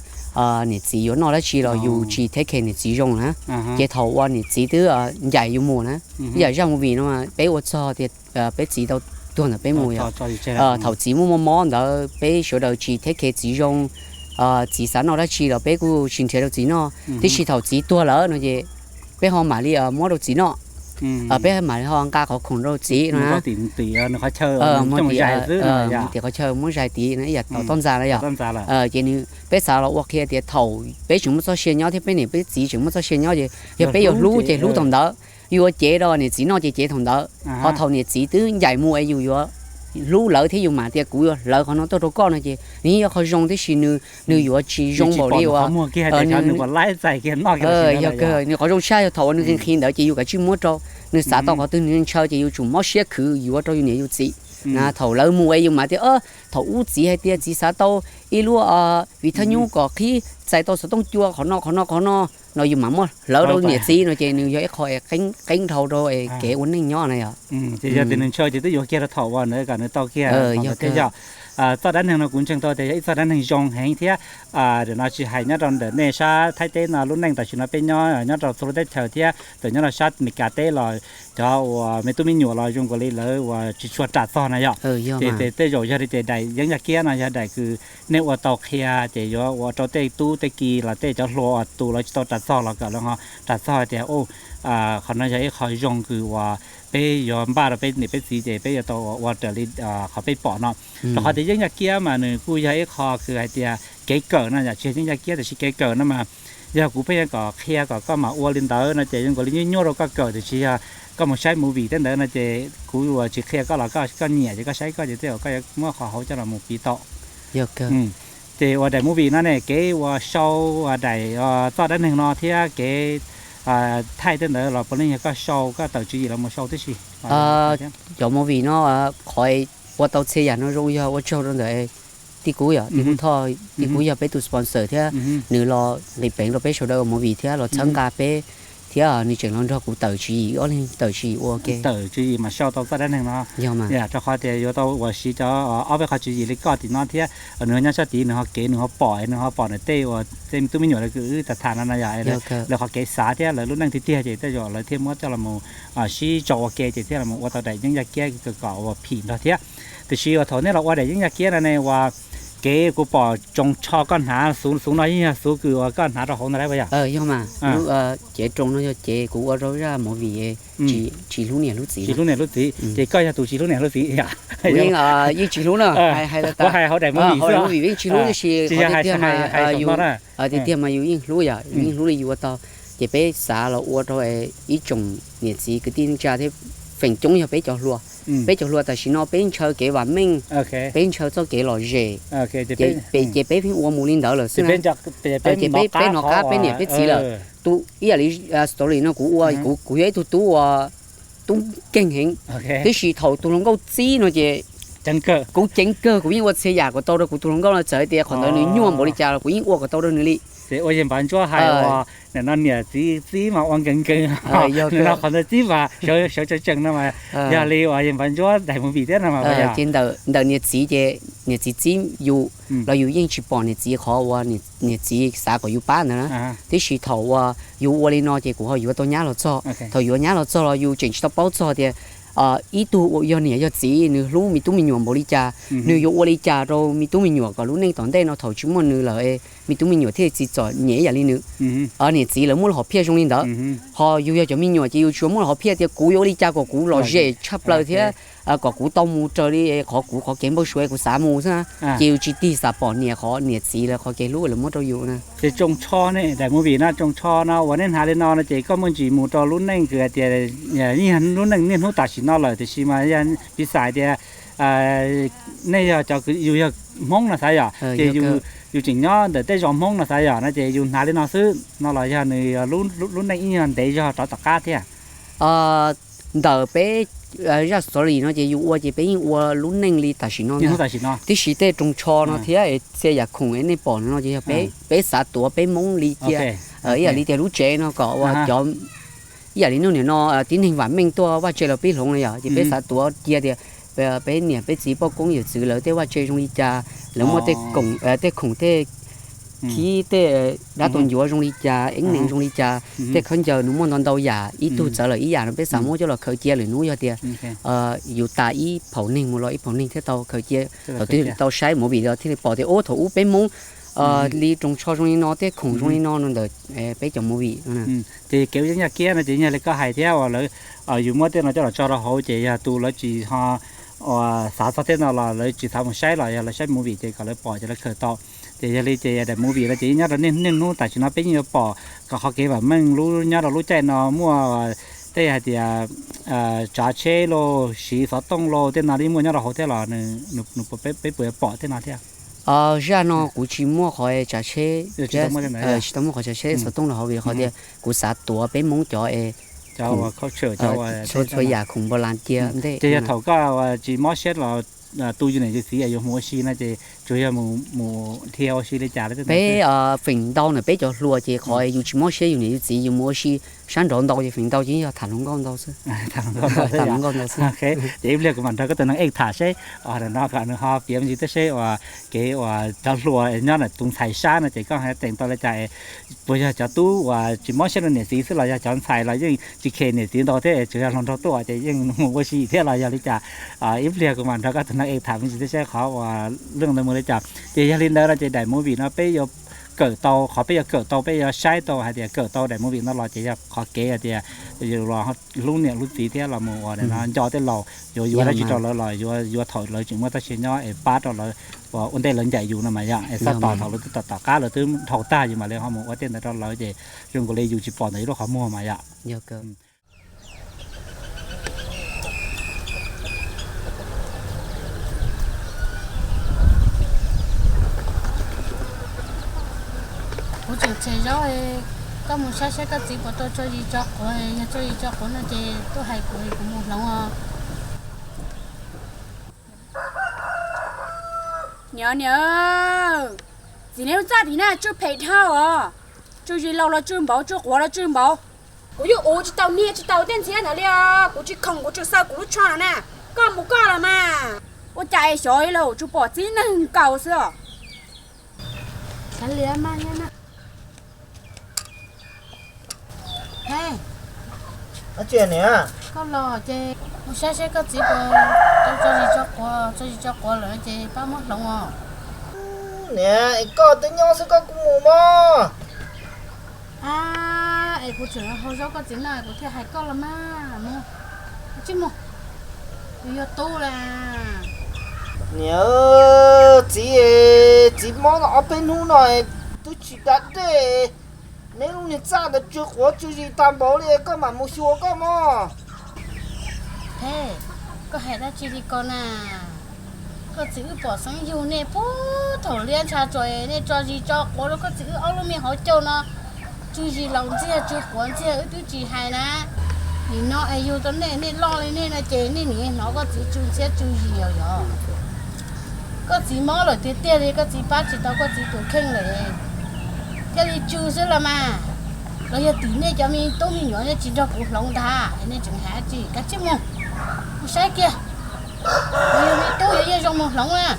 niam txiv yuav noj dab tsi los yus tsis take care niam txiv zoo na. Ces thaum uas niam txiv twb ncaim yus mus na, ib yam zaj movie no peb ua txog tias peb txiv tau tuag ntawm peb mus yom. Thaum txiv muaj muaj mob ntawd peb sawv daws tsis take care txiv zoo, txiv xav noj dab tsi los peb kuj tsis nrhiav rau txiv noj. Tib si thaum txiv tuag lawm no ces peb ho mam li muab rau txiv noj, peb mam li ho nqa qhov khoom rau txiv no na. Tim qhov chaw muab zais tid no ib yam tom toj ntxas na yom. Ces nws peb xav los ua qhia tias thaum peb tseem muaj txoj sia nyob thiab peb niam peb txiv tseem muaj txoj sia nyob ces yog peb yuav hlub ces hlub thaum ntawd, yus yuav cev rau niam txiv noj ces cev thaum ntawd. Ho thaum niam txiv twb ncaim mus es yus yuav hlub lawv thiab yus mam tias kuv yuav hlawv qhov no tuaj rau koj no ces nws yeej yog qhov zoo, tiam sis nws, nws yuav tsis zoo npaum li uas, yog kawg, nws qhov zoo tshaj yog thaum uas nws nqhis nqhis ntawd ces yus kav tsij muab rau, nws xav tau qhov twg nws ntshaw ces yus tsum mob siab khwv yuav rau yus niam yus txiv. Thaum lawv mus es yus mam tias, thaum ub txiv hais tias txiv xav tau ib lub vim thaj nyub kom qhib txais tau xov tooj cua qhov no qhov no qhov no, no yus mam muab hlawv rau niam txiv no ces nws yog ib qho qeeb dhau rau kev ua neej nyob na yom. Ces yog tias nws ntshaw ces twb yuav kiag rau thaum uas nws kom nws tau kiag thiab yog. Txoj dab neeg no kuv ntseeg tau tias yog ib txoj dab neeg zoo heev thiab, nim no tsis hais nyob rau ntawm nej sab Thaib teb no lub neej tam sim no peb nyob nyob rau txhua lub teb chaws thiab txawm nyob rau sab Meskas teb los cov uas me tub me nyuam los zoo nkaus li lawv uas tsis tshua ras txog na yom. Ces tej zaum yog li ces daim yeeb yaj kiab no yog daim kws nej ua tau qhia ces yuav ua rau tej tub tej ki los tej cov hluas uas tus lawv tsis tau ras txog los kom lawv ho ras txog tias qhov no yog ib qho zoo kws uas peb yuav npaj rau peb niam peb txiv ces peb yuav tau ua raws li qhov peb pom no. Rau qhov tias yeeb yaj kiab mas nws kuj yog ib qho kws hais tias kev kawm no yom, tsis yog yeeb yaj kiab tiam sis kev kawm no mas yog kuv pheej yuav kom qhia kom koj mam ua li ntawd no ces zoo nkaus li nyuaj nyuaj rau koj kawm, tiam sis yog koj mus saib movie tej ntawd no ces kuv uas tsis qhia koj los koj nyiam ces koj saib koj ces tej zaum koj yuav muab qhov hauv coj los mus piv tau. Ces uas daim movie no ne kev uas sau daim txoj dab neeg no thiab kev thaij tej ntawd los puav leej yog koj sau, koj tawm tswv yim los mus sau tib si? Cov movie no qhov ua tau txhia yam no zoo yog ua tsaug rau ntawm tij Kub yom, tij Kub Thoj, tij Kub yog peb tus sponsor thiab nws los nqis peev rau peb sawv daws ua movie thiab los txhawb nqa peb thiab nws tseem los nrog kuv tawm tswv yim, ob leeg tawm tswv yim ua ke. Tawm tswv yim mas sau tau txoj dab neeg no. Yog mas, rau qhov tias yuav tau uas siv cov ob peb qhov tswv yim li koj tim no thiab nws nyob sab tid nws ho kev nws ho pom, nws ho pom nws tej uas tej tub me nyuam lawv kws wb tham tham no no yog lawv qhov kev xav thiab lawv lub neej tiag tiag ces tej zaum lawv thiaj muab coj los sib tso ua ke ces thiaj los ua tau daim yeeb yaj kiab kawg kom uas phim nrog thiab. Tiam sis uas thaum nej los ua daim yeeb yaj kiab no ne uas kev kuv pom tsoos tsho koj hnav xuv, xuv no yeej yog xuv kws uas koj hnav rau hauv ntawd lawm puas yog? Yog mas, lub cev roos no yog cev kuv ua rau zaj movie tsis hlub niam hlub txiv. Tsis hlub niam hlub txiv ces koj yog tus tsis hlub niam hlub txiv yom? Yeej, yeej tsis hlub na, hais hauv daim movie xwb, movie yeej tsis hlub tiam sis qhov tiag tiag mas tiag tiag mas yus yeej hlub yom, yus yeej hlub li yus ua tau. Ces peb xav los ua rau ib tsoom niam txiv kwv tij neej tsa thiab feem coob yog peb cov hluas. Peb cov hluas tam sim no peb ntshaw kev vam meej, peb ntshaw txoj kev lom zem, ces peb pheej ua mus li ntawd lawm xwb na. Ces peb, peb hnov qab peb niam peb txiv lawm. Tus ib yam li story no kuv ua, kuv, kuv yog ib tug tub ua tub nkeeg heev, tiam sis thaum tus hluas nkauj txib no ces kuv ceev kawg, kuv yeej ua txhia yam kom tau rau kuv tus hluas nkauj no, txawm hais tias qhov ntawd nws nyuaj npaum li cas los kuv yeej ua kom tau rau nws li. Ces ua yawg Npav Ntsuab hais uas nim no niam txiv txib mas ua nkees nkees, nim no qhov ntawd txib mas sawv tsees tsees no mas yog li uas yawg Npav Ntsuab daim movie thiab no mas. Ces ntawm niam txiv ces niam txiv txib yus los yus yeej tsis pom niam txiv qhov uas niam txiv xav kom yus pab ntawd na. Tiam sis thaum uas yus ua li no ces kuv ho yuav tau nyab los txog. Thaum yuav nyab los txog los yus tseem tsis tau paub txog tias ib tug uas yog niam yog txiv nws hlub me tub me nyuam npaum li cas, nws yuav ua li cas rau me tub me nyuam kom lub neej tom ntej no thaum tsis muaj nws lawm, me tub me nyuam thiaj tsis txom nyem ib yam li nws. Niam txiv lawv muaj lub hom phiaj zoo li ntawd, ho yus yog cov me nyuam ces yus tsuas muaj lub hom phiaj tias kuv yuav ua li cas kom kuv lom zem tshaj plaws thiab kom kuv tau mus raws li qhov kuv qhov kev npau suav kuv xav mus xwb na. Ces yus tsis tig xam pom niam qhov niam txiv lawv qhov kev hlub lawv muab rau yus na. Ces Tsoos Tsho ne, daim movie no Tsoos Tsho no uas nej hnav li no no ces koj muaj ntsis mus rau lub neej kws hais tias yeej yog lub neej niaj hnub tam sim no lawm tiam sis mas yog piv xam hais tias nej yog cov, yus yog Hmoob no xav yom, ces yus tseem nyob ntawm tej zos Hmoob no xav yom no ces yus hnav li no xwb no los yog nws lub neej ib nyuag ntev zog rov tom qab thiab? Ntawm peb zaj story no ces yus ua ces peb yeej ua lub neej li tam sim no ntag. Tiam sis tej Tsoos Tsho no thiab txhia yam khoom nej pom no ces yog peb xav tuav peb Hmoob li cia, ib yam li tias lub tsev no kom ua cov, ib yam li hnub nim no tib neeg vam meej tuaj vaj tse los pib hloov na yom, ces peb xav tuav cia tias peb niam peb txiv poj koob yawm txwv lawv tej vaj tse zoo li cas, lawv muaj tej khoom tej khib tej dab tuag ncuav zoo li cas, eeb neev zoo li cas, tej khaub ncaws nws muaj ntau ntau yam, ib tug txawv lawm ib yam no peb xav muab coj los khaws cia lwm hnub yog tias yus tas ib phaum neeg mus los ib phaum neeg thiaj tau khaws cia, thaum twg tau saib movie los thiaj li pom tias ub thaum ub peb Hmoob li Tsoos Tsho zoo li no, tej khoom zoo li no no ntawm peb cov movie no. Ces kev ua yeeb yaj kiab no ces yog li koj hais thiab uas lawv, yus muab tej no coj los tso rau hauv ces yog tus lawv tsis ho uas xav txog tej no los lawv tsis xav mus saib los yog lawv saib movie ces kom lawv pom ces lawv khaws tau. Ces yog li ces daim movie no ces yeej nyob rau niaj hnub tam sim no peb yeej yuav pom kom qhov kev vam meej lub nyob rau lub caij no muaj Tej hais tias tsav tsheb los siv xov tooj los tej no li muaj nyob rau hauv thiab los nws, peb puas yuav pom tej no thiab? Zaj no kuv tsis muaj qhov tsav tsheb, tsis tau muaj qhov tsav tsheb xov tooj rau hauv vim qhov tias kuv xav tuav peb Hmoob cov, cov txhua yam khoom npau las cia ntej. Ces yog thaum koj tsis mob siab los tu yus niam yus txiv yuav mus ua si no ces tsuas yog mus dhia ua si li cas? Peb feem ntau na peb cov hluas ces qhov yus tsis mob siab yus niam yus txiv yus mus ua si sab nraud ntau ces feem ntau ces yog tham hluas nkauj ntau xwb. Tham hluas nkauj ntau xwb. Ces ib pliag kuv mam nrog koj tus neeg ej tham seb no kom nws ho piav me ntsis thiab seb uas kev uas cov hluas nyob ntawm tus ntxhais sab no ces koj hais teem tau li cas? Puas yog cov tub uas tsis mob siab rau niam txiv xwb los yog cov ntxhais los yeej tsis khe niam txiv ntau thiab tsuas yog hluas nraug tuaj ces yeej mus ua si thiab los yog li cas? Ib pliag kuv mam nrog koj tus neeg ej tham me ntsis thiab seb qhov uas lub ntawd mus li cas. Ces yog li ntawd no ces daim movie no peb yuav kawm tau, qhov peb yuav kawm tau peb yuav saib tau hais tias kawm tau daim movie no los ces yog qhov kev hais tias yus los hlub niam hlub txiv thiab los mus uas no nco tej laus yuav yuav dab tsi rau lawv los yuav thaum lawv tseem muaj txoj sia nyob es pab rau lawv uas ua ntej lawv ncaim yus no mas yog es txhob tos thaum lawv twb tom tom qab lawv twb dhau tag yus mam li ho mus ua tej ntawd rau lawv ces zoo nkaus li yus tsis pom ntawm yus lub qhov muag mas yom. Kuv tseem tshem zaub, koj mus saib saib koj txiv puas tau tso zis tso quav, yog tso zis tso quav no ces tuaj hais kuv, kuv mus hloov os. Niam, niam, txiv neb lub txaj tim na tsw phem dhau os. Tsw zis laus los tsw npaum, tsw quav los tsw npaum. Kuv yeej ua tsis tau niag tsis tau tej ntxhiab ntawd li os, kuv tsis khoom kuv tseem xaws kuv lub tsho no na. Koj mus koj los mas. Ua cas es xyov li lauj, tsuas pom txib neeg nkaus xwb os. Koj los ces mus saib saib koj txiv puas tau tso zis tso quav, tso zis tso quav lawm ces pab muab hloov os. Niam, es koj twb nyob xwb koj kuj mus mog. Es kuv tseem hau zaub koj txiv na kuv thiaj hais koj los mas. Mus, tsij mus. Yus yog tub las. Niam, txiv, txiv mob tau ob peb hnub no twb tsis da dej. Neb lub niag txaj ntawd tsw quav tsw zis tag npaum li koj mam mus xyuas koj mog. Koj hais dab tsi li ko na? Koj txiv wb pom xeeb yug nej puag thaum liab ntsha tsuas nej tso zis tso quav rau koj txiv wb ob lub me hauv caug no. Tsw zis laus ntxiag tsw quav ntxiag wb twb tsis hais na. Nim no es yug tau nej, nej loj li nej no ces nej nim hnov koj txiv tsw ntxhiab tsw zis os yog. Koj txiv mob lawm tiag tiag li koj txiv pab tsis tau koj txiv tus kheej lawm thiaj li tsw xwb los mas. Los yog tim nej cov me tub me nyuam nej tsis nrog kuv hloov ntag es nej tseem hais dab tsi? Kav tsij mus, mus saib kiag. Yog me tub yuav yeej zoo mus hloov na.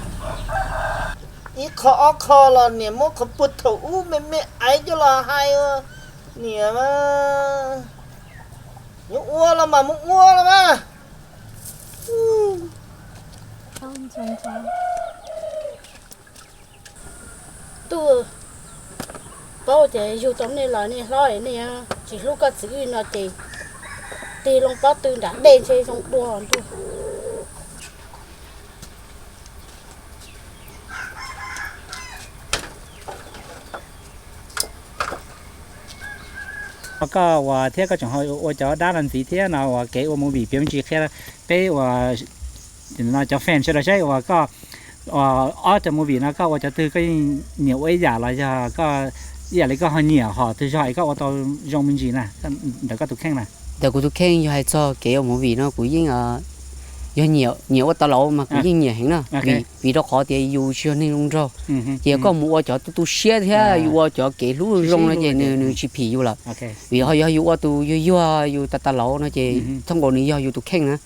Ib qho ob qho los niam muab qhov puag thaum ub me me aiv coj los hais. Niam, yuav ua los mas mus ua los mas. Tub, paub tias yug tau nej los nej hlob nej tsis hlub koj txiv wb no ces tig loo pob tw nram dej ntshe zoo dua ntuj. Koj uas thiab koj tseem ho ua cov dab no ntxiv thiab no uas kev ua movie piav me ntsis qhia peb uas no cov fan sawv daws saib uas koj ob cov movie no koj ua cov twg koj yeej nyiam ua ib yam los yog koj ib yam li koj ho nyiam hom twg zog es koj ua tau zoo me ntsis na ntawm koj tus kheej na? Ntawm kuv tus kheej yog hais txog kev ua movie no kuv yeej yog nyiam, nyiam ua tas laus mas kuv yeej nyiam heev na. Vim rau qhov tias yus tsis yog neeg zoo nraug, ces koj mus ua cov tu tu siab thiab yus ua cov kev hlub zoo no ces nws tsis phim yus lawm. Vim ho yog yus ua tus yuag yuag yus tas tas laus no ces thooj nkaus nws yog yus tus kheej na.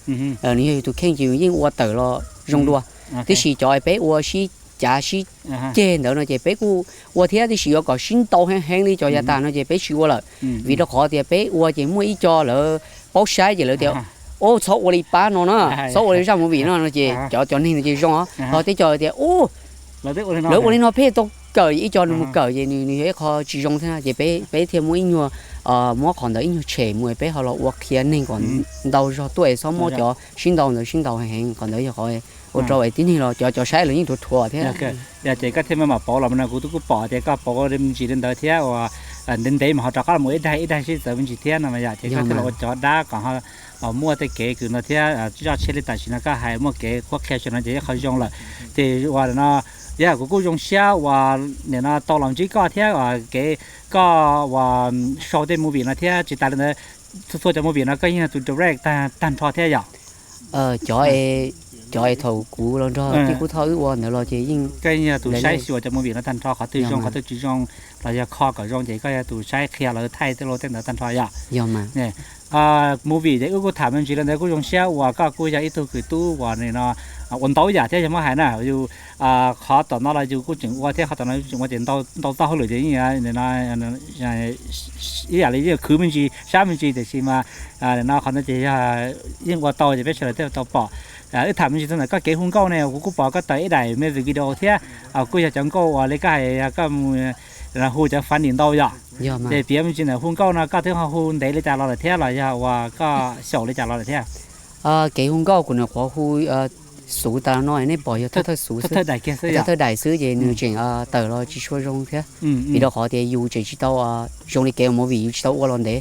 Nws yog yus tus kheej ces yus yeej ua tawm los zoo dua. Tiam sis cov peb ua sib cav sib ceg ntawd no ces peb kuj ua thiab, tiam sis yuav kom sib ntaus heev heev li cov yav tag no ces peb tsis ua lawm. Vim rau qhov tias peb ua ces muaj ib co lawv paub saib ces lawv tias, ub, txhob ua li pab no na, txhob ua li zaj movie no no ces cov, cov neeg no ces zoo os. Ho tej co tias, ub, lawv ua li no phem tau kawm, ib co nws mus kawm ces nws, nws yog ib qho tsis zoo thiab ces peb, peb thiaj muab ib nyuag, muab qhov ntawd ib nyuag tshem mus peb ho los ua qhia neeg kom ntau zog tuaj es txhob muab cov sib ntaus ntawd sib ntaus heev heev. Qhov ntawd yog qhov ua rau tib neeg los cov, cov saib lawv yeej rhuav rhuav thiab. Yog ces koj thiaj muaj mam pauv los no kuv twb kuj pom tias koj pauv me ntsis li ntawd thiab uas ntev ntev mas ho rov qab los mus ib daig ib daig sib txawv me ntsis thiab no mas yom, ces koj thiaj los ua cov dab kom ho muaj tej kev kws no thiab zoj tsheb li tam sim no koj hais muaj kev qhuab qhia xwb no ces yeej qhov zoo lawm. Ces uas no yog kuv kuj zoo siab uas nim no tau los ntsib koj thiab kev koj uas sau tej movie no thiab tsis tas li ntawd txhua txhua cov movie no koj yeej yog tus direct tag nrho thiab yom. Cov, cov es thaum kuv los nrog tij Kub Thoj wb ua ntawd los ces yeej, koj yeej yog tus saib xyuas cov movie no tag nrho qhov twg zoo qhov twg tsis zoo los yog kho kom zoo ces koj yog tus saib qhia lawv thaij tej lus tej ntawd tag nrho yom. Movie ces wb kuj tham me ntsis li ntawd kuj zoo siab uas koj kuj yog ib tug kws tub uas nim no ua ntau yam thiab yog muab hais na yus qhov tom no los yus kuj tseem ua thiab qhov tom no yus tseem ua ces ntau txoj hauj lwm ces yeej ib yam li yeej khwv me ntsis sab me ntsis tiam sis mas no qhov no ces yog yeej ua tau ces peb sawv daws thiaj tau pom. Wb tham me ntsis txog ntawm koj kev hu nkauj ne kuv kuj pom koj tawm ib daim music video thiab kuj yog cov nkauj uas li koj hais yog koj mus hu cov funny ntau yom. Ces piav me ntsis ntawm hu nkauj no koj twb ho hu ntev li cas los lawm thiab los yog uas koj xyaum li cas los lawm thiab? Kev hu nkauj kuv nyuam qhuav hu xuv tas no nej pom yog thawj thawj xuv xwb, thawj thawj daim xwb ces nws tseem tawm los tsis tshua zoo thiab. Vim rau qhov tias yus tseem tsis tau zoo li kev ua movie yus tsis tau ua los ntev.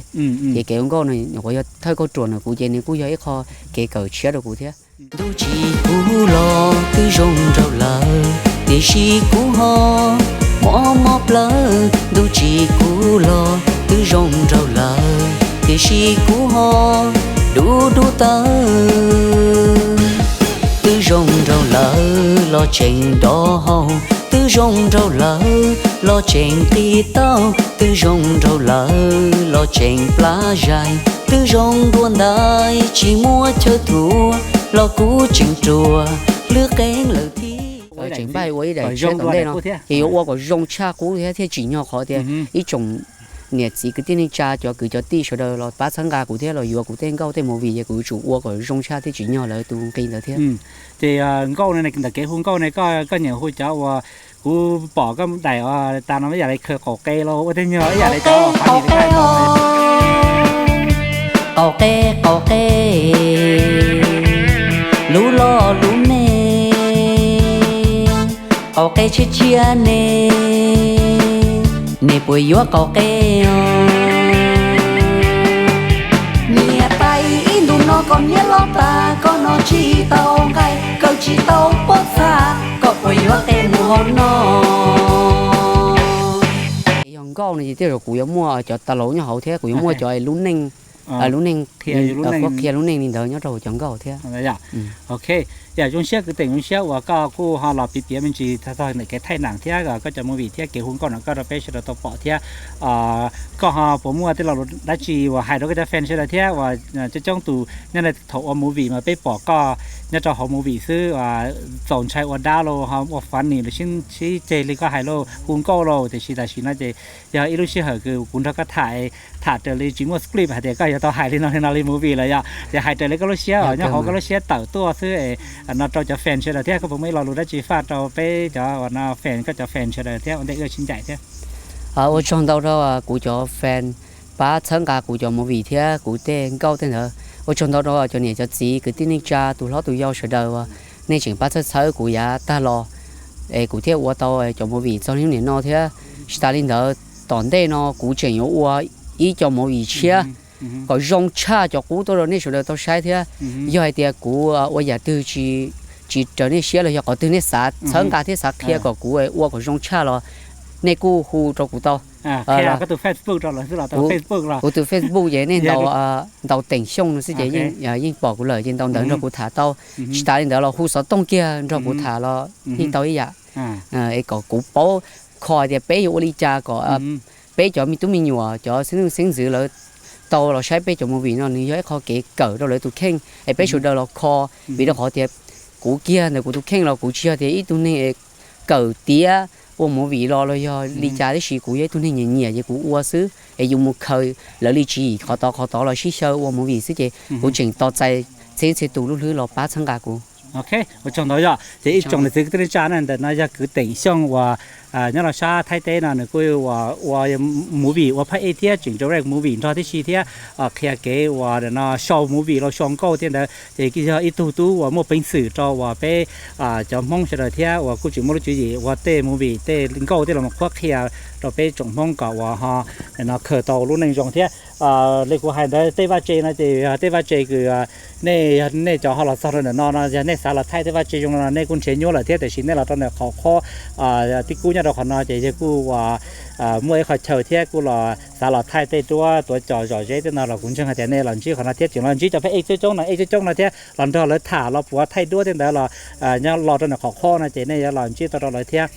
Ces kev hu nkauj no nyuam qhuav yog thawj kauj ruam ntawm kuv ces nws kuj yog ib qho kev kawm tshiab rau kuv thiab. Ntuj tsim kuv los twb zoo nraug lawm, tiam sis kuv ho mob mob plawv. Ntuj tsim kuv los twb zoo nraug lawm, tiam sis kuv ho dub dub tawv. Twb zoo nraug lawm los tseem nrov haus, twb zoo nraug lawm los tseem qis taub, twb zoo nraug lawm los tseem plab zais, twb zoo dua ntais tsis muaj chaw thuav los kuv tseem ruam lwb qeeb lawm thiab. Tseem npaj ua ib daim tshiab tom ntej no ces yuav ua kom zoo tshaj qub thiab thiaj tsim nyog qhov tias ib tsoom niam txiv kwv tij neej tsa cov kwv cov tij sawv daws los pab txhawb nqa kuv thiab los yuav kuv tej nkauj tej movie ces kuv yuav tsum ua kom zoo tshaj thiaj tsim nyog lawv tus nqi ntawd thiab. Ces nkauj no ntawm kev hu nkauj ne koj nyiam hu cov uas kuv pom koj daim tas no ib yam li khaws qaum qe los ua tej nyuag ib yam li cov qaum qe, qaum qe, lub loj lub neej, qaum qe tshiab tshiab ne, nej puas yuav qaum qe os? Niam tais ib ntus no koj niam los tas koj no tsis tau nqaij kaw tsis tau pob txha, koj puas yuav qe mus hauv no? Yog nkauj no ces tej zaum kuv yuav muaj cov tas laus nyob hauv thiab kuv yuav muaj cov lub neej, lub neej, qhuab qhia lub neej li ntawd nyob rau hauv cov nkauj thiab. Ok, yam zoo siab kwv tij, zoo siab uas koj kuj ho los piav piav me ntsis txog ntawm kev thaij nam thiab koj cov movie thiab kev hu nkauj no koj rau peb sawv daws tau pom thiab. Koj ho puas muaj tej lo lus dab tsi uas hais rau koj cov fan sawv daws thiab uas coob coob tus nyob thaum ua movie mas peb pom koj nyob rau hauv movie xwb, txaus ntshai ua dab los ho ua funny los sib ceg li koj hais los hu nkauj los tiam sis tam sim no ces yog ib lub sij hawm kws kuv nrog koj tham, tham raws li tsis muaj script hais tias koj yuav tau hais li no li no li movie lawm yom, ces hais raws li koj lub siab os, nyob hauv koj lub siab tawm tuaj xwb no rau cov fan sawv daws thiab koj puas muaj ib lo lus dab tsi faj rau peb cov uas no fan, koj cov fan sawv daws thiab ua ntej wb sib ncaim thiab? Ua tsaug ntau rau kuv cov fan pab txhawb nqa kuv cov movie thiab kuv tej nkauj tej ntawd. Ua tsaug ntau rau cov niam cov txiv kwv tij neej tsa tus hlob tus yau sawv daws uas nej tseem pab txhawb txhawb kuv yav tag los es kuv thiaj ua tau cov movie txog niaj hnub nim no thiab. Tsis tas li ntawd, tom ntej no kuv tseem yuav ua ib co movie tshiab kom zoo tshaj cov qub tuaj rau nej sawv daws tau saib thiab. Yog hais tias kuv ua yam twg tsis raws nej siab los yog qhov twg nej xav txhawb nqa thiab xav qhia kom kuv ua kom zoo tshaj los nej kuj hu rau kuv tau. Kuv tus Facebook ces nej ntaus Teem Xyooj no xwb ces yeej pom kuv lawm ces ntaus ntawd nrog kuv tham tau. Tsis tas li ntawd los hu xov tooj kiag nrog kuv tham los yeej tau ib yam. Es kom kuv paub kho tias peb yuav ua li cas kom peb cov me tub me nyuam cov xeeb leej xeeb ntxwv lawv tau los saib peb cov movie no nws yog ib qho kev kawm rau lawv tus kheej es peb sawv daws los kho. Vim rau qhov tias kuv kiag ntawm kuv tus kheej los kuv tsis yog tias ib tug neeg kawm tiav ua movie los los yog li cas tab sis kuv yog ib tug neeg nyiam nyiam ces kuv ua xwb es yus mus khaws lawv li tswv yim qhov tod qhov tod los sib xyaw ua movie xwb ces kuv tseem tos txais txhia txhia tus lub hlwb los pab txhawb nqa kuv. Ua tsaug ntau yom, ces ib tsoom niam txiv kwv tij neej tsa na, ntawm no yog kwv Teem Xyooj uas nyob rau sab Thaib teb no nws kuj ua movie, ua phab ej thiab tseem direct movie nrog tib si thiab qhia kev uas no show movie los show nkauj thiab ntawd ces yog ib tug tub uas muaj peev xwm rau uas peb cov Hmoob sawv daws thiab uas kuj tseem muaj lub tswv yim ua tej movie tej nkauj tej los qhuab qhia rau peb tsoom Hmoob kom uas ho no khaws tau lub neej zoo thiab. Li kuv hais ntawd tej vaj tse no ces yog tej vaj tse kws nej, nej cov ho los txog rau ntawm no no yog nej xav los thaij tej vaj tse zoo no no nej kuj nrhiav nyuaj lawm thiab, tiam sis nej los rau ntawm qhov qhob tib kub nyob rau qhov no ces yog kuj uas muaj ib qhov chaw thiab kuj los xav los thaij tej duab tuav cos zom zeb tej no los kuv ntseeg hais tias nej los ntsib qhov no thiab tseem los ntsib cov phab ej coob coob no, ej coob coob no thiab los nrog lawv tham los puav thaij duab tej ntawd los nyob los rau ntawm qhov qhob no ces nej yuav los ntsib tau rau lawv thiab.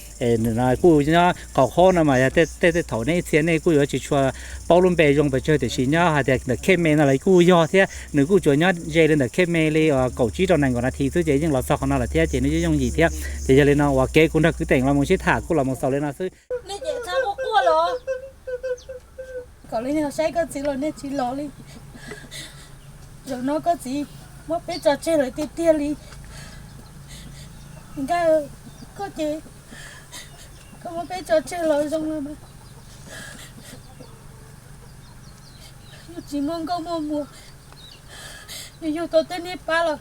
Kuj nyob qhov qhob no mas yog tej tej thaum nej ib txhia nej kuj yuav tsis tshua paub lub npe zoo pes tsawg tiam sis nyob hais tias ntawm Khej Me no los kuj yog thiab, nws kuj tsuas nyob ze li ntawm Khej Me li kaum tsib rau nees nkaum nas this xwb ces yeej los txog qhov no lawm thiab ces nws yeej yooj yim thiab. Ces yog li no uas kev kuv nrog kwv teem los mus sib tham kuj los mus xaus li no xwb. Nej ces txhob quaj quaj los, kom li saib koj txiv los nej tsis los li. Zaum no koj txiv muab peb tso tseg lawm tiag tiag li. Nkaj, koj ces koj muab peb tso tseg los zoo no mas yus tsis muaj nkauj muaj muam, yus yug tau tej niag pab los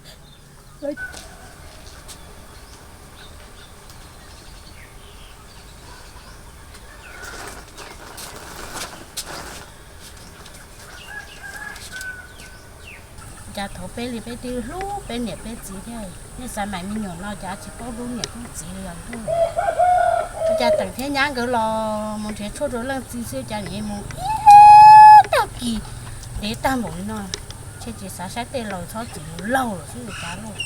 cas thaum peb li peb twb hlub peb niam peb txiv thiab, nej xav mas me nyuam no cas tsis paub hlub niam hlub txiv li os. Ua cas Teem thiab nyab nkawd los mus nrhiav tshuaj rau leej txiv xwb cas nim mus ib tag kis ntev tag npaum li no. Ntshe tsis xav saib tej laus txhob txwm laug lawm xwb cas lauj.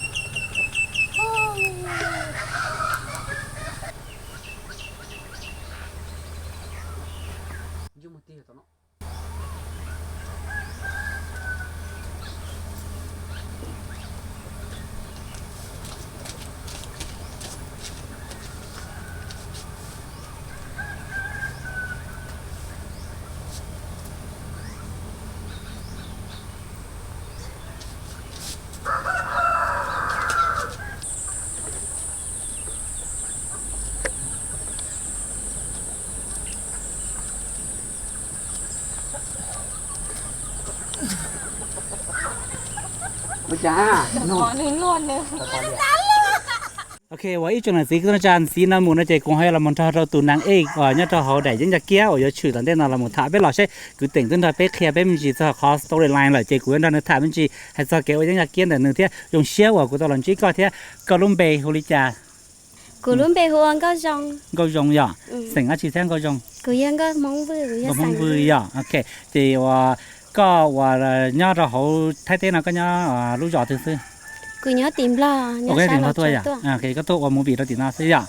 Ok, uas ib tsoom niam txiv kwv tij neej tsa ntxiv no mus no ces kuv ho yuav los mus nrog rau tus nab ej uas nyob rau hauv daim yeeb yaj kiab uas yuav tshwm tom ntej no los mus tham peb los seb kwv Teem twb nrog peb qhia peb me ntsis txog qhov storyline lawm ces kuv yuav nrog nws tham me ntsis hais txog kev ua yeeb yaj kiab ntawm nws thiab. Zoo siab uas kuv tau los ntsib koj thiab. Koj lub npe hu li cas? Kuv lub npe hu ua Nkauj Zoo. Nkauj Zoo yom? Xeem dab tsi thiab Nkauj Zoo? Kuv yog Nkauj Hmoob Vwj, kuv yog Nkauj Hmoob Vwj yom? Ok, ces uas koj uas nyob rau hauv Thaib teb no koj nyob lub zos twg xwb? Kuv nyob tim Nplog, nyob tim Nplog tuaj yom? Koj tuaj ua movie rau tim no xwb yom?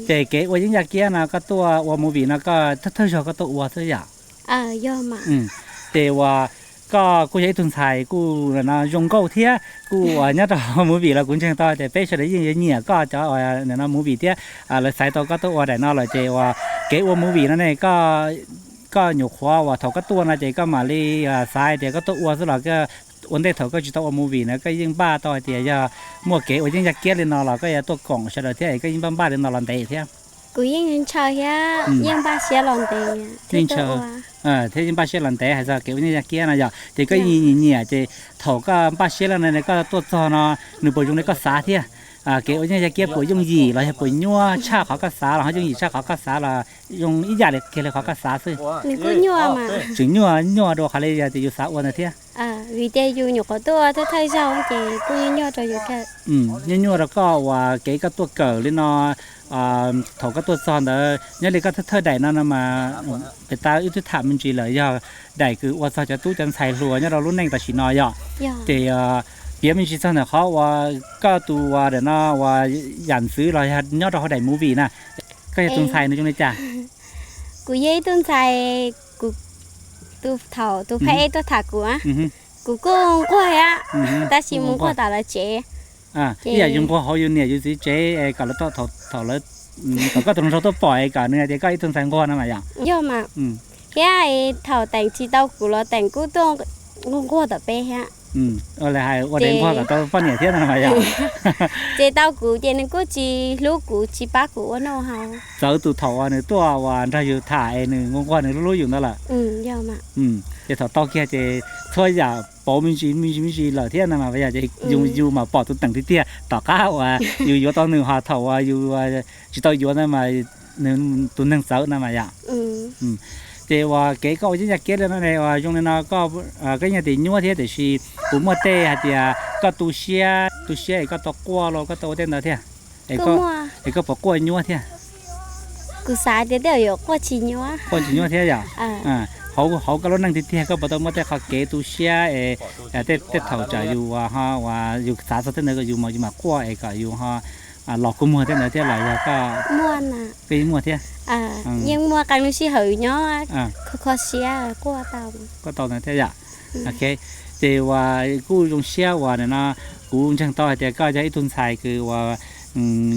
Ces kev ua yeeb yaj kiab no koj tuaj ua movie no koj thawj thawj zaug koj tuaj ua xwb yom? Yog mas. Ces uas koj kuj yog ib tug ntxhais kuj zoo nkauj thiab kuj uas nyob rau movie los kuv ntseeg tau tias peb sawv daws yeej yuav nyiam koj cov uas no movie thiab. Lawv xaiv tau koj tuaj ua daim no lawm ces uas kev ua movie no ne, koj nyuam qhuav uas thaum koj tuaj no ces koj mam li xav tias koj tuaj ua xwb los ua ntej thaum koj tsis tau ua movie na koj yeej npaj tau hais tias yog muaj kev ua yeeb yaj kiab li no los koj yuav tuaj koom sawv daws thiab es koj yeej npaj npaj li no los ntev thiab? Kuv yeej ntshaw thiab yeej npaj siab los ntev thiab yeej npaj siab los ntev hais txog kev ua yeeb yaj kiab no yom, ces koj yeej nyiam nyiam ces thaum koj npaj siab li no koj tuaj txog no nws puas zoo li koj xav thiab? Kev ua yeeb yaj kiab puas yooj yim los yog puas nyuaj tshaj qhov koj xav los ho yooj yim tshaj qhov koj xav los zoo ib yam li kiag li qhov koj xav xwb? Tseem nyuaj, nyuaj dua qhov li yog tias yus xav ua ntawd thiab. Vim tias yus nyuam qhuav tuaj ua thawj thawj zaug ces kuj nyuaj rau yus thiab. Nyuaj nyuaj rau koj uas kev koj tuaj kawm li no, thaum koj tuaj txog ntawd nyob li koj thawj thawj daim no no mas pem tas wb twb tham me ntsis lawm yog daim kws ua txog cov tub cov ntxhais hluas nyob rau lub neej tam sim no yom. Ces piav me ntsis txog ntawm qhov uas koj tus uas daim no uas yam ntxwv los yog nyob rau hauv daim movie na, koj yog tus ntxhais nws zoo li cas? Kuv yog ib tug ntxhais, kuv, tus thaum tus phab ej tuaj tham kuv, kuv kuj nquag thiab, tab sis mus nquag tom lawv tsev. Ib yam yus nquag hauv yus niam yus txiv tsev kom lawv, thaum lawv, kom koj tus hluas nraug tuaj pom es kom nws hais tias koj ib tug ntxhais nquag no mas yom. Yog mas. Thiab thaum Teem tsis tau kuv los Teem kuj tuaj nquag nquag tom peb thiab. Ua li hais ua dev nquag kom tau poj niam thiab no mas yog. Ces tau kuv ces nws kuj tsis hlub kuv, tsis pab kuv ua noj haus. Txawv tus thaum uas nws tuaj uas nrog yus tham es nws nquag nquag nws hlub hlub yus ntawd lawm. Ces thaum tau kiag ces txhua yam pauv me ntsis me ntsis me ntsis lawm thiab no mas yog ces yus mas pom tus teem tiag tiag tom qab uas yus yuav tau nws ho thaum uas yus tsis tau yuav ntawd mas nws tus neeg txawv no mas yom. Ces uas kev koj ua yeeb yaj kiab li no ne uas zoo li no koj, koj yeej tias nyuaj thiab tiam sis puas muaj tej hais tias koj tu siab tu siab es koj tau quaj los koj tau ua tej ntawd thiab? Es koj puas quaj nyuaj thiab? Kuv xav tias tej zaum yuav quaj tsis nyuaj. Quaj tsis nyuaj thiab yom? Hauv, hauv koj lub neej tiag tiag koj puas tau muaj tej qhov kev tu siab es tej thaum tsam yus uas ho uas yus xav txog tej ntawd kom yus mas yus mam quaj es kom yus ho los kua muag tej ntawd thiab los yog koj? Koj yeej muaj thiab? Yeej muaj qee lub sij hawm nyob kho kho siab quaj tau. Quaj tau ntawd thiab yom? Ok, ces uas kuj zoo siab uas nim no kuv ntseeg tau hais tias koj yog ib tug ntxhais kws uas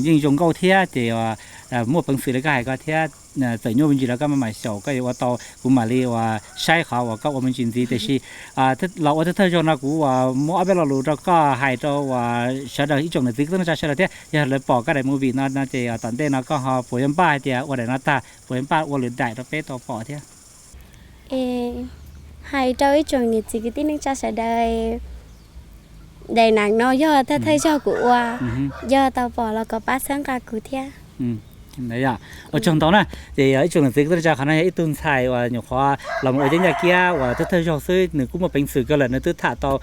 yeej zoo nkauj thiab ces muaj peev xwm li koj hais ko thiab. Txawm nyuaj me ntsis los koj maj mam xyaum koj yuav ua tau, kuv mam li uas saib qhov uas koj ua me ntsis ntxiv tiam sis los ua thawj thawj zaug no kuv uas muab ob peb lo lus rau koj hais rau uas sawv daws ib tsoom niam txiv kwv tij neej tsa sawv daws thiab yog lawv pom koj daim movie no no ces tom ntej no koj ho puas yuav npaj hais tias ua daim no tag puas yuav npaj ua lwm daim rau peb tau pom thiab? Hais rau ib tsoom niam txiv kwv tij neej tsa sawv daws, daim neeg no yog thawj thawj zaug kuv ua, yog tau pom los kom pab txhawb nqa kuv thiab. Ua tsaug ntau na. Ces ib tsoom niam txiv kwv tij neej tsa, qhov no yog ib tug ntxhais uas nyuam qhuav los mus ua yeeb yaj kiab uas thawj thawj zaug xwb, nws kuj muaj peev xwm kawg lawm, nws twb tham tau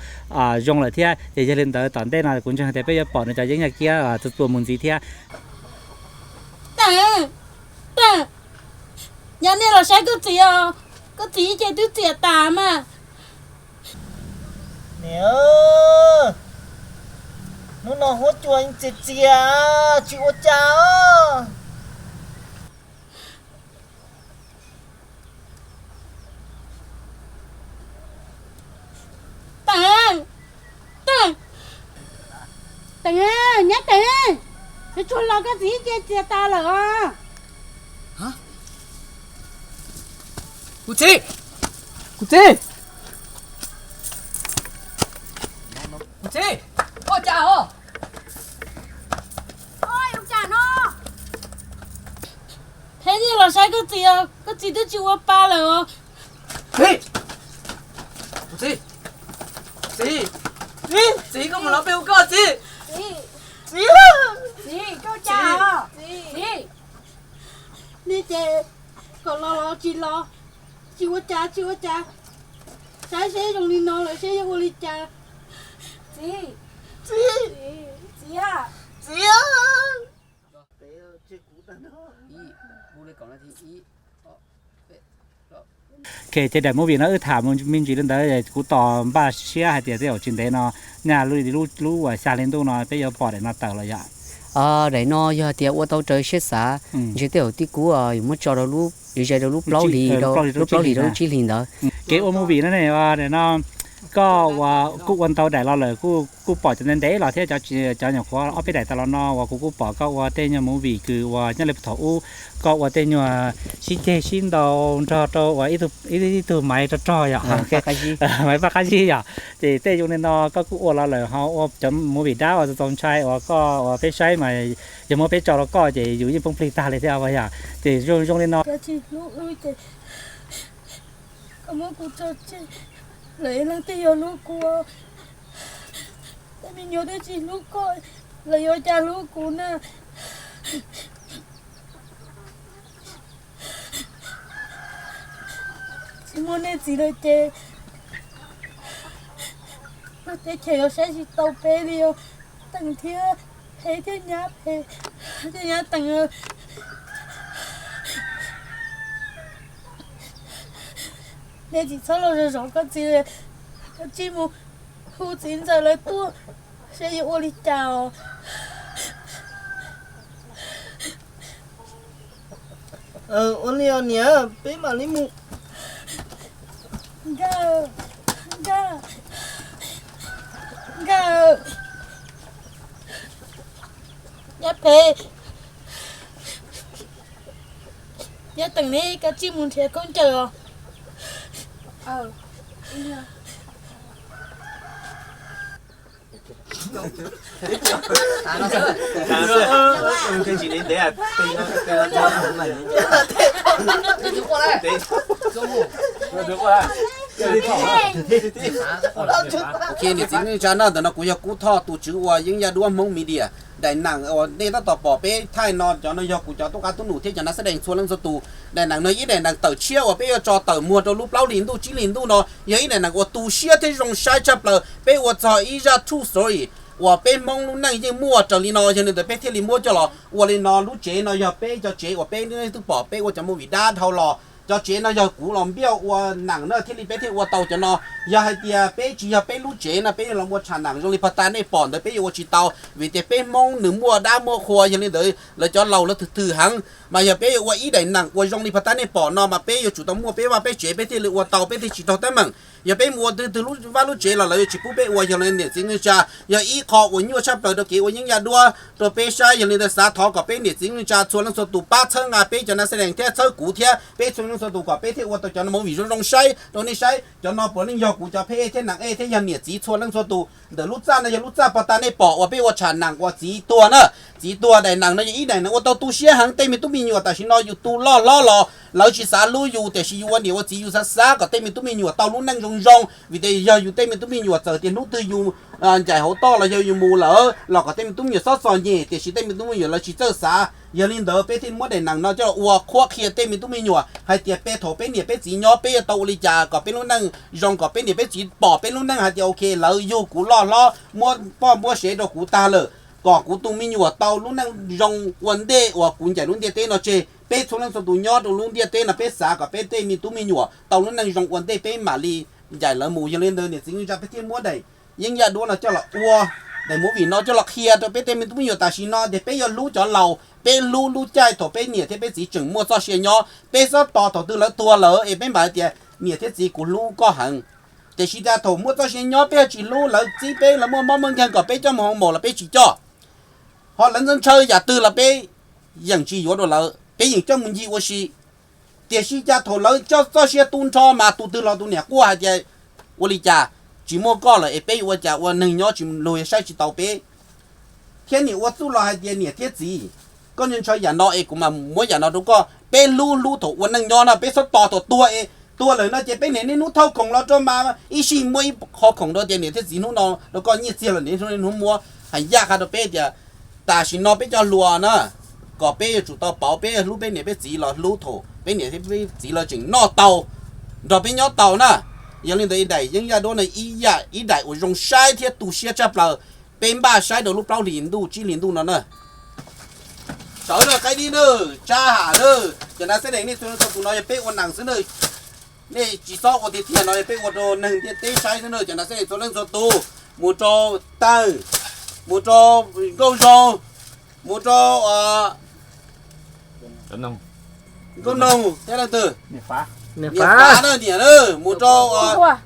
zoo lawm thiab. Ces yog li ntawd tom ntej no kuv ntseeg tias peb yuav pom nws cov yeeb yaj kiab txhua txhua mus ntxiv thiab. Yog nej los saib koj txiv os, koj txiv ces twb txias tas mas. Niam, hnub no huab cua txias txias, tsis ua cas os. Teem, Teem, Teem, nyab Teem, yuav tsum los, koj txiv ib ce txias tas lawm os. Kuv txiv, kuv txiv, kuv txiv, koj cas os? Peb yeej los saib koj txiv os, koj txiv twb tsis ua pa lawm os. Txiv, txiv, txiv, txiv, koj mus los peb hu koj txiv. Txiv, txiv, koj cas os? Txiv, nej ces kom los los tsis los, tsis ua cas tsis ua cas, saib seb zoo li no lawm seb yuav ua li cas. Txiv, txiv, txiv, txiv. Ok, ces daim movie no wb tham me ntsis li ntawd, kuv tos npaj siab hais tias tej zaum tsis ntev no, nyaj lub uas xya hli ntuj no peb yuav pom daim no tawm los yom. Daim no yog tias ua tau raws siab xav, ntshe tej zaum tib kuv yuav muab tso rau lub, yuav zais rau lub plaub hlis, lub plaub hlis rau lub tsib hlis ntawd. Kev ua movie no ne, no koj kuj ua ntau daim los lawm, kuj pom cov ntev ntev los thiab, cov nyuam qhuav ob peb daim tas los no uas kuv kuj pom koj ua tej nyuag movie kws uas nyob li thaum ub koj ua tej nyuag sib ceg sib ntaus nrog rau uas ib tug maiv rog rog yom, maiv paj qab zib yom. Ces tej zoo li no koj kuj ua los lawm, ho ua cov movie dab uas txaus ntshai uas koj uas peb saib mas yog muab peb tso rau koj ces yus yeej poob plig tag li thiab yom. Ces zoo zoo li no, koj muab kuv tso tseg, lawv ib leeg twb yuav hlub kuv, tej me nyuam twb tsis hlub koj, lawv yuav cas hlub kuv na? Tsis muaj nej txiv lawm ces lub teb chaws yuav saib tsis tau peb li os. Teem thiab Phem thiab nyab Phem thiab nyab Teem, nej tsis txhob los zov zov koj txiv, koj tsij mus hu txiv ntxawm lawv tuaj seb yuav ua li cas os. Ua li os niam, peb mam li mus. Nkawm, Nkawm, Nkawm, nyab Phem, nyab Teem, neb koj tsij mus nrhiav khaub ncaws os. Ok, niam txiv neej tsa, no ntawm no kuv yog Kub Thoj, tus tswv ua Yeeb Yaj Duab Hmoob Media. Daim neem uas nej tab tom pom peb thaij no, cov no yog kuv cov tub qab tub num thiab cov nav xab dees txhua leej txhua tus. Daim neem no ib daim neem tawm tshiab uas peb yuav tso tawm muag rau lub plaub hlis ntuj tsib hlis ntuj no, yog ib daim neem uas tu siab thiab zoo saib tshaj plaws. Peb ua txog ib zaj true story uas peb Hmoob lub neej yeej muaj raws li no, yog li ntawd peb thiaj li muab coj los ua li no. Lub tsev no yog peb cov tsev uas peb twb pom peb ua cov movie dab dhau los. Cov tsev no yog kuv los npiaj ua neem na thiaj li peb thiaj ua tau cov no. Yog hais tias peb tsis yog peb lub tsev no peb yuav los ua tsham neem zoo li pas tas nej pom ntawd peb yuav ua tsis tau, vim tias peb Hmoob nws muaj dab muaj qhua, yog li ntawd lawv cov laus lawv twg twg heev. Mas yog peb yuav ua ib daim neem uas zoo li pas tas nej pom no mas peb yuav tsum tau muaj peb vaj peb tsev peb thiaj li ua tau, peb thiaj tsis raug teeb meem. Yog peb mus ua twg twg lub vaj lub tsev los lawv yuav tsis pub peb ua. Yog li niam txiv neej tsa, yog ib qho uas nyuaj tshaj plaws rau kev ua Yeeb Yaj Duab rau peb saib. Yog li ntawd xav thov kom peb niam txiv neej tsa txhua leej txhua tus pab txhawb nqa peb cov nav xab dees thiab txhawb kuv thiab peb txhua leej txhua tus kom peb thiaj ua tau cov movie zoo zoo saib rau nej saib. Cov no puav leej yog kuv cov phab ej thiab nees ej thiab yog niam txiv txhua leej txhua tus. Ntawm lub txaj no yog lub txaj pas tas nej pom uas peb ua tsham neem uas txiv tuag na. Txiv tuag, daim neem no yog ib daim neem ua tau tu siab heev. Tej me tub me nyuam tam sim no yus tu loj hlob los lawv tsis xav hlub yus, tiam sis yus ua niam ua txiv yus xav xav kom tej me tub me nyuam tau lub neej zoo zoo, vim tias yog yus tej me tub me nyuam txawm tias hnub twg yus ncaim hauv toj los yog yus mus lawm los kom tej me tub me nyuam txhob txom nyem, tiam sis tej me tub me nyuam lawv tsis txawj xav. Yog li ntawd peb thiaj muab daim neem no coj los ua qhuab qhia tej me tub me nyuam hais tias peb thaum peb niam peb txiv nyob peb yuav tau ua li cas kom peb lub neej zoo, kom peb niam peb txiv pom peb lub neej hais tias ok, lawv yug kuv loj hlob muab poj muab sev rau kuv tag lawm, kom kuv tus me nyuam tau lub neej zoo ua ntej uas kuv ncaim lub ntiaj teb no tseg. Peb txhua leej txhua tus nyob rau lub ntiaj teb no peb xav kom peb tej me tub me nyuam tau lub neej zoo ua ntej peb mam li ncaim lawv mus. Yog li ntawd niam txiv neej tsa peb thiaj muab daim Yeeb Yaj Duab no coj los ua, daim movie no coj los qhia rau peb tej me tub me nyuam tam sim no tias peb yuav hlub cov laus, peb hlub lub caij thaum peb niam thiab peb txiv tseem muaj txoj sia nyob. Peb txhob tos thaum twg lawv tuag lawm es peb mam hais tias niam thiab txiv kuv hlub koj heev. Tiam sis cas thaum muaj txoj sia nyob peb ho tsis hlub, lawv txib peb lawv muaj mob muaj nkeeg kom peb coj mus hoo maum los peb tsis coj, ho lawv ntshaw yam twg los peb yeem tsis yuav rau lawv, peb yeem coj mus ncig ua si. Tiam sis cas thaum lawv coj txoj sia tu nrho mas tus twg los tus niam quaj hais tias ua li cas, tsis muaj koj lawm es peb yuav ua cas ua neeg nyob tsis luag saib tsis taus peb. Thiab niam ua txuj los hais tias niam thiab txiv, koj ntshaw yam no es kuv mam muab yam no rau koj. Peb hlub hlub thaum ua neej nyob no, peb txhob tos thaum tuag es tuag lawm no ces peb niaj hnub thauj khoom los rau mas ib sij muab ib qho khoom rau tias niam thiab txiv hnub no rau koj, nyiaj txiag los niaj hnub muab. Hais ncaj qha rau peb tias tam sim no peb cov hluas na, kom peb yuav tsum tau pauv peb hlub peb niam peb txiv los hlub thaum peb niam peb txiv lawv tseem noj tau, nrog peb nyob tau na. Yog li ntawd ib daim Yeeb Yaj Duab no ib yam ib daim uas zoo saib thiab tu siab tshaj plaws, peb npaj saib rau lub plaub hlis ntuj tsib hlis ntuj no na. Sawv na, qaib dib na, Tsab Ham na, cov nav xab dees nej txhua tus no yog peb ua nees xwb na. Nej tsis txhob ua tiag tiag no, yog peb ua rau neeg ntiaj teb saib xwb na, cov nav xab dees txhua leej txhua tus, mus rau Tawg, mus rau Nkauj Zoo, mus rau Nkauj Noog, thiab leej twg, niam Fav na, niam na, mus rau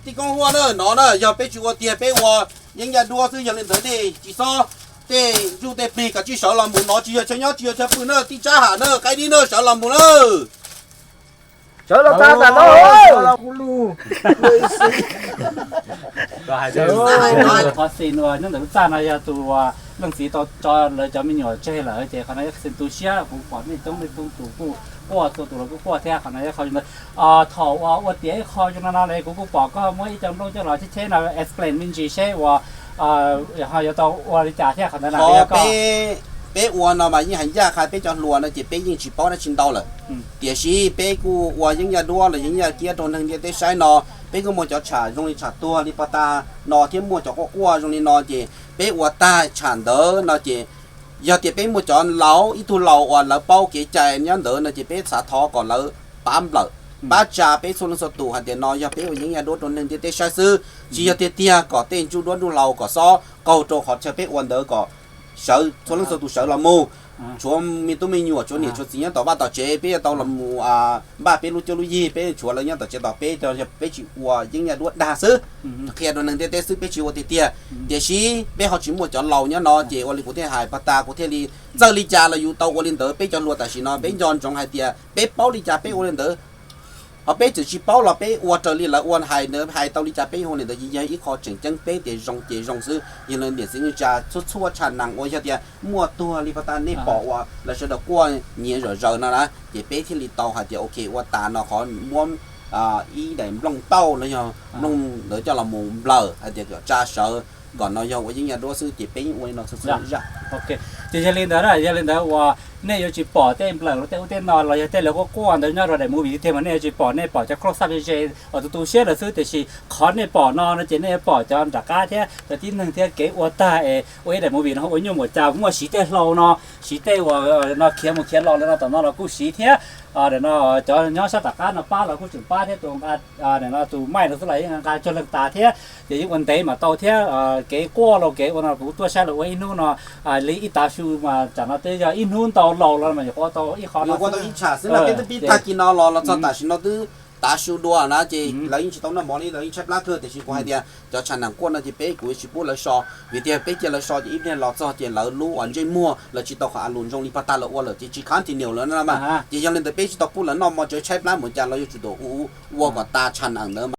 tij Koob Huaj na, no na yog peb tsis ua tiag, peb ua Yeeb Yaj Duab xwb. Yog li ntawd nej tsis txhob, tej ntsuj tej plig kav tsij sawv los mus no, tsis yog chaw nyob tsis yog chaw pw na, tij Tsab Ham na, qaib dib na, sawv los mus na. Sawv los tag ntawm no. Qhov xis uas nyob ntawm lub txaj no yog tus leej txiv tau tso lawv cov me nyuam tseg lawm, ces qhov no yog xis tu siab, kuv pom nej coob leej coob tus kuj quaj, txhua tus los kuj quaj thiab. Qhov no yog qhov ntawd, thaum uas ua tiav ib qho zoo no no lawm kuv kuj pom koj muab ib co nplooj coj los cheb cheb no, explain me ntsis seb uas ho yuav tau ua li cas thiab. Qhov ntawd na, peb ua no mas yeej hais ncaj qha peb cov hluas no ces peb yeej tsis paub dab tsi ntau lawm. Tiam sis peb kuj ua Yeeb Yaj Duab los Yeeb Yaj Kiab rau neeg ntiaj teb saib no, peb kuj muaj cov tsham zoo li tsham tuag li pas tas no thiab muaj cov quaj quaj zoo li no, ces peb ua tag tsham ntawd no ces yog tias peb muaj cov laus, ib tug laus uas lawv paub kev cai nyob ntawd no ces peb xav thov kom lawv pab nplawm, pab tsa peb txhua leej txhua tus hais tias no yog peb ua Yeeb Yaj Duab rau neeg ntiaj teb saib xwb, tsis yog tiag tiag kom tej ntsuj duab ntsuj laus kom xob qaug rau qhov chaw peb ua ntawd kom sawv txhua leej txhua tus sawv los mus. Tshuav me tub me nyuam, tshuav niam tshuav txiv nyob tom vaj tom tsev, peb yuav tau los mus npaj peb lub cuab lub yig, peb tshuav lawv nyob tom tsev tos peb, yog peb tsis ua Yeeb Yaj Duab dag xwb, qhia rau neeg ntiaj teb xwb, peb tsis ua tiag tiag. Tiam sis peb ho tsis muaj cov laus nyob no ces ua li kuv thiaj hais pas tas, kuv thiaj li txawj li cas los yus tau ua li ntawd. Peb cov hluas tam sim no peb nco ntsoov hais tias peb paub li cas peb ua li ntawd. Ho peb txawm tsis paub los peb ua raws li lawv ua hais ntawd, hais tau li cas peb hu li ntawd, yog ib qho tseem ceeb peb tias zoo ces zoo xwb. Yog li niam txiv neej tsa txhua txhua tshaj nam uas yog tias muaj tuag li pab ta nej pom uas lawv sawv daws quaj nyiav zom zaws no na, ces peb thiaj li tau hais tias ok, ua tas no qhov muab ib daim nplooj tauj los yog nplooj ntawd coj los mus nplawm hais tias kom tsa sawv, kom no yog ua yeeb yaj duab xwb, ces peb yeej ua li no txhua txhua zaj. Ces yog li ntawd, yog li ntawd uas nej yuav tsis pom tej nplawm los tej ub tej no los yog tej lawv quaj quaj ntawd nyob rau daim movie tiag mas nej yuav tsis pom, nej pom cov close up ze ze uas tu tu siab lawm xwb, tiam sis qhov nej pom no no ces nej yuav pom cov nram qab thiab cov tib neeg thiab kev ua tag es ua ib daim movie no ua nyuaj npaum cas, muaj siv tej hlau no, siv tej uas no khiav mus khiav los li no tom no los kuj siv thiab. No cov nyob sab tom qab no pab los kuj tseem pab thiab, tus nqa no tus maij no xwb los yeej nqa cuag leej tas thiab, ces yeej ua ntev mas tau thiab. Kev quaj los kev ua no kuv tuaj saib lawv ua ib hnub no li ib tav su mas tsam no twb yog ib hnub ntau laus los mas yuav ua tau ib qho no ua tau ib tsham xwb na, twb pib tag kis no los los txog tam sim no twb tav su dua na, ces lawv yeej tsis tau noj mov li, lawv yeej tshaib plab kawg, tiam sis kuv hais tias cov tshaj nam quaj no ces peb kuv yuav tsis pub lawv so, vim tias peb cia lawv so ces ib pliag los txog ces lawv lub uas ntsej muag lawv tsis tau qhov a lus zoo li pab ta lawv ua lawm ces tsis continue lawm na mas. Ces yog li ntawd peb tsis tau pub lawv noj mov, tseem tshaib plab mus cas los yuav tsum tau ua kom tas tshaj nam ntawd.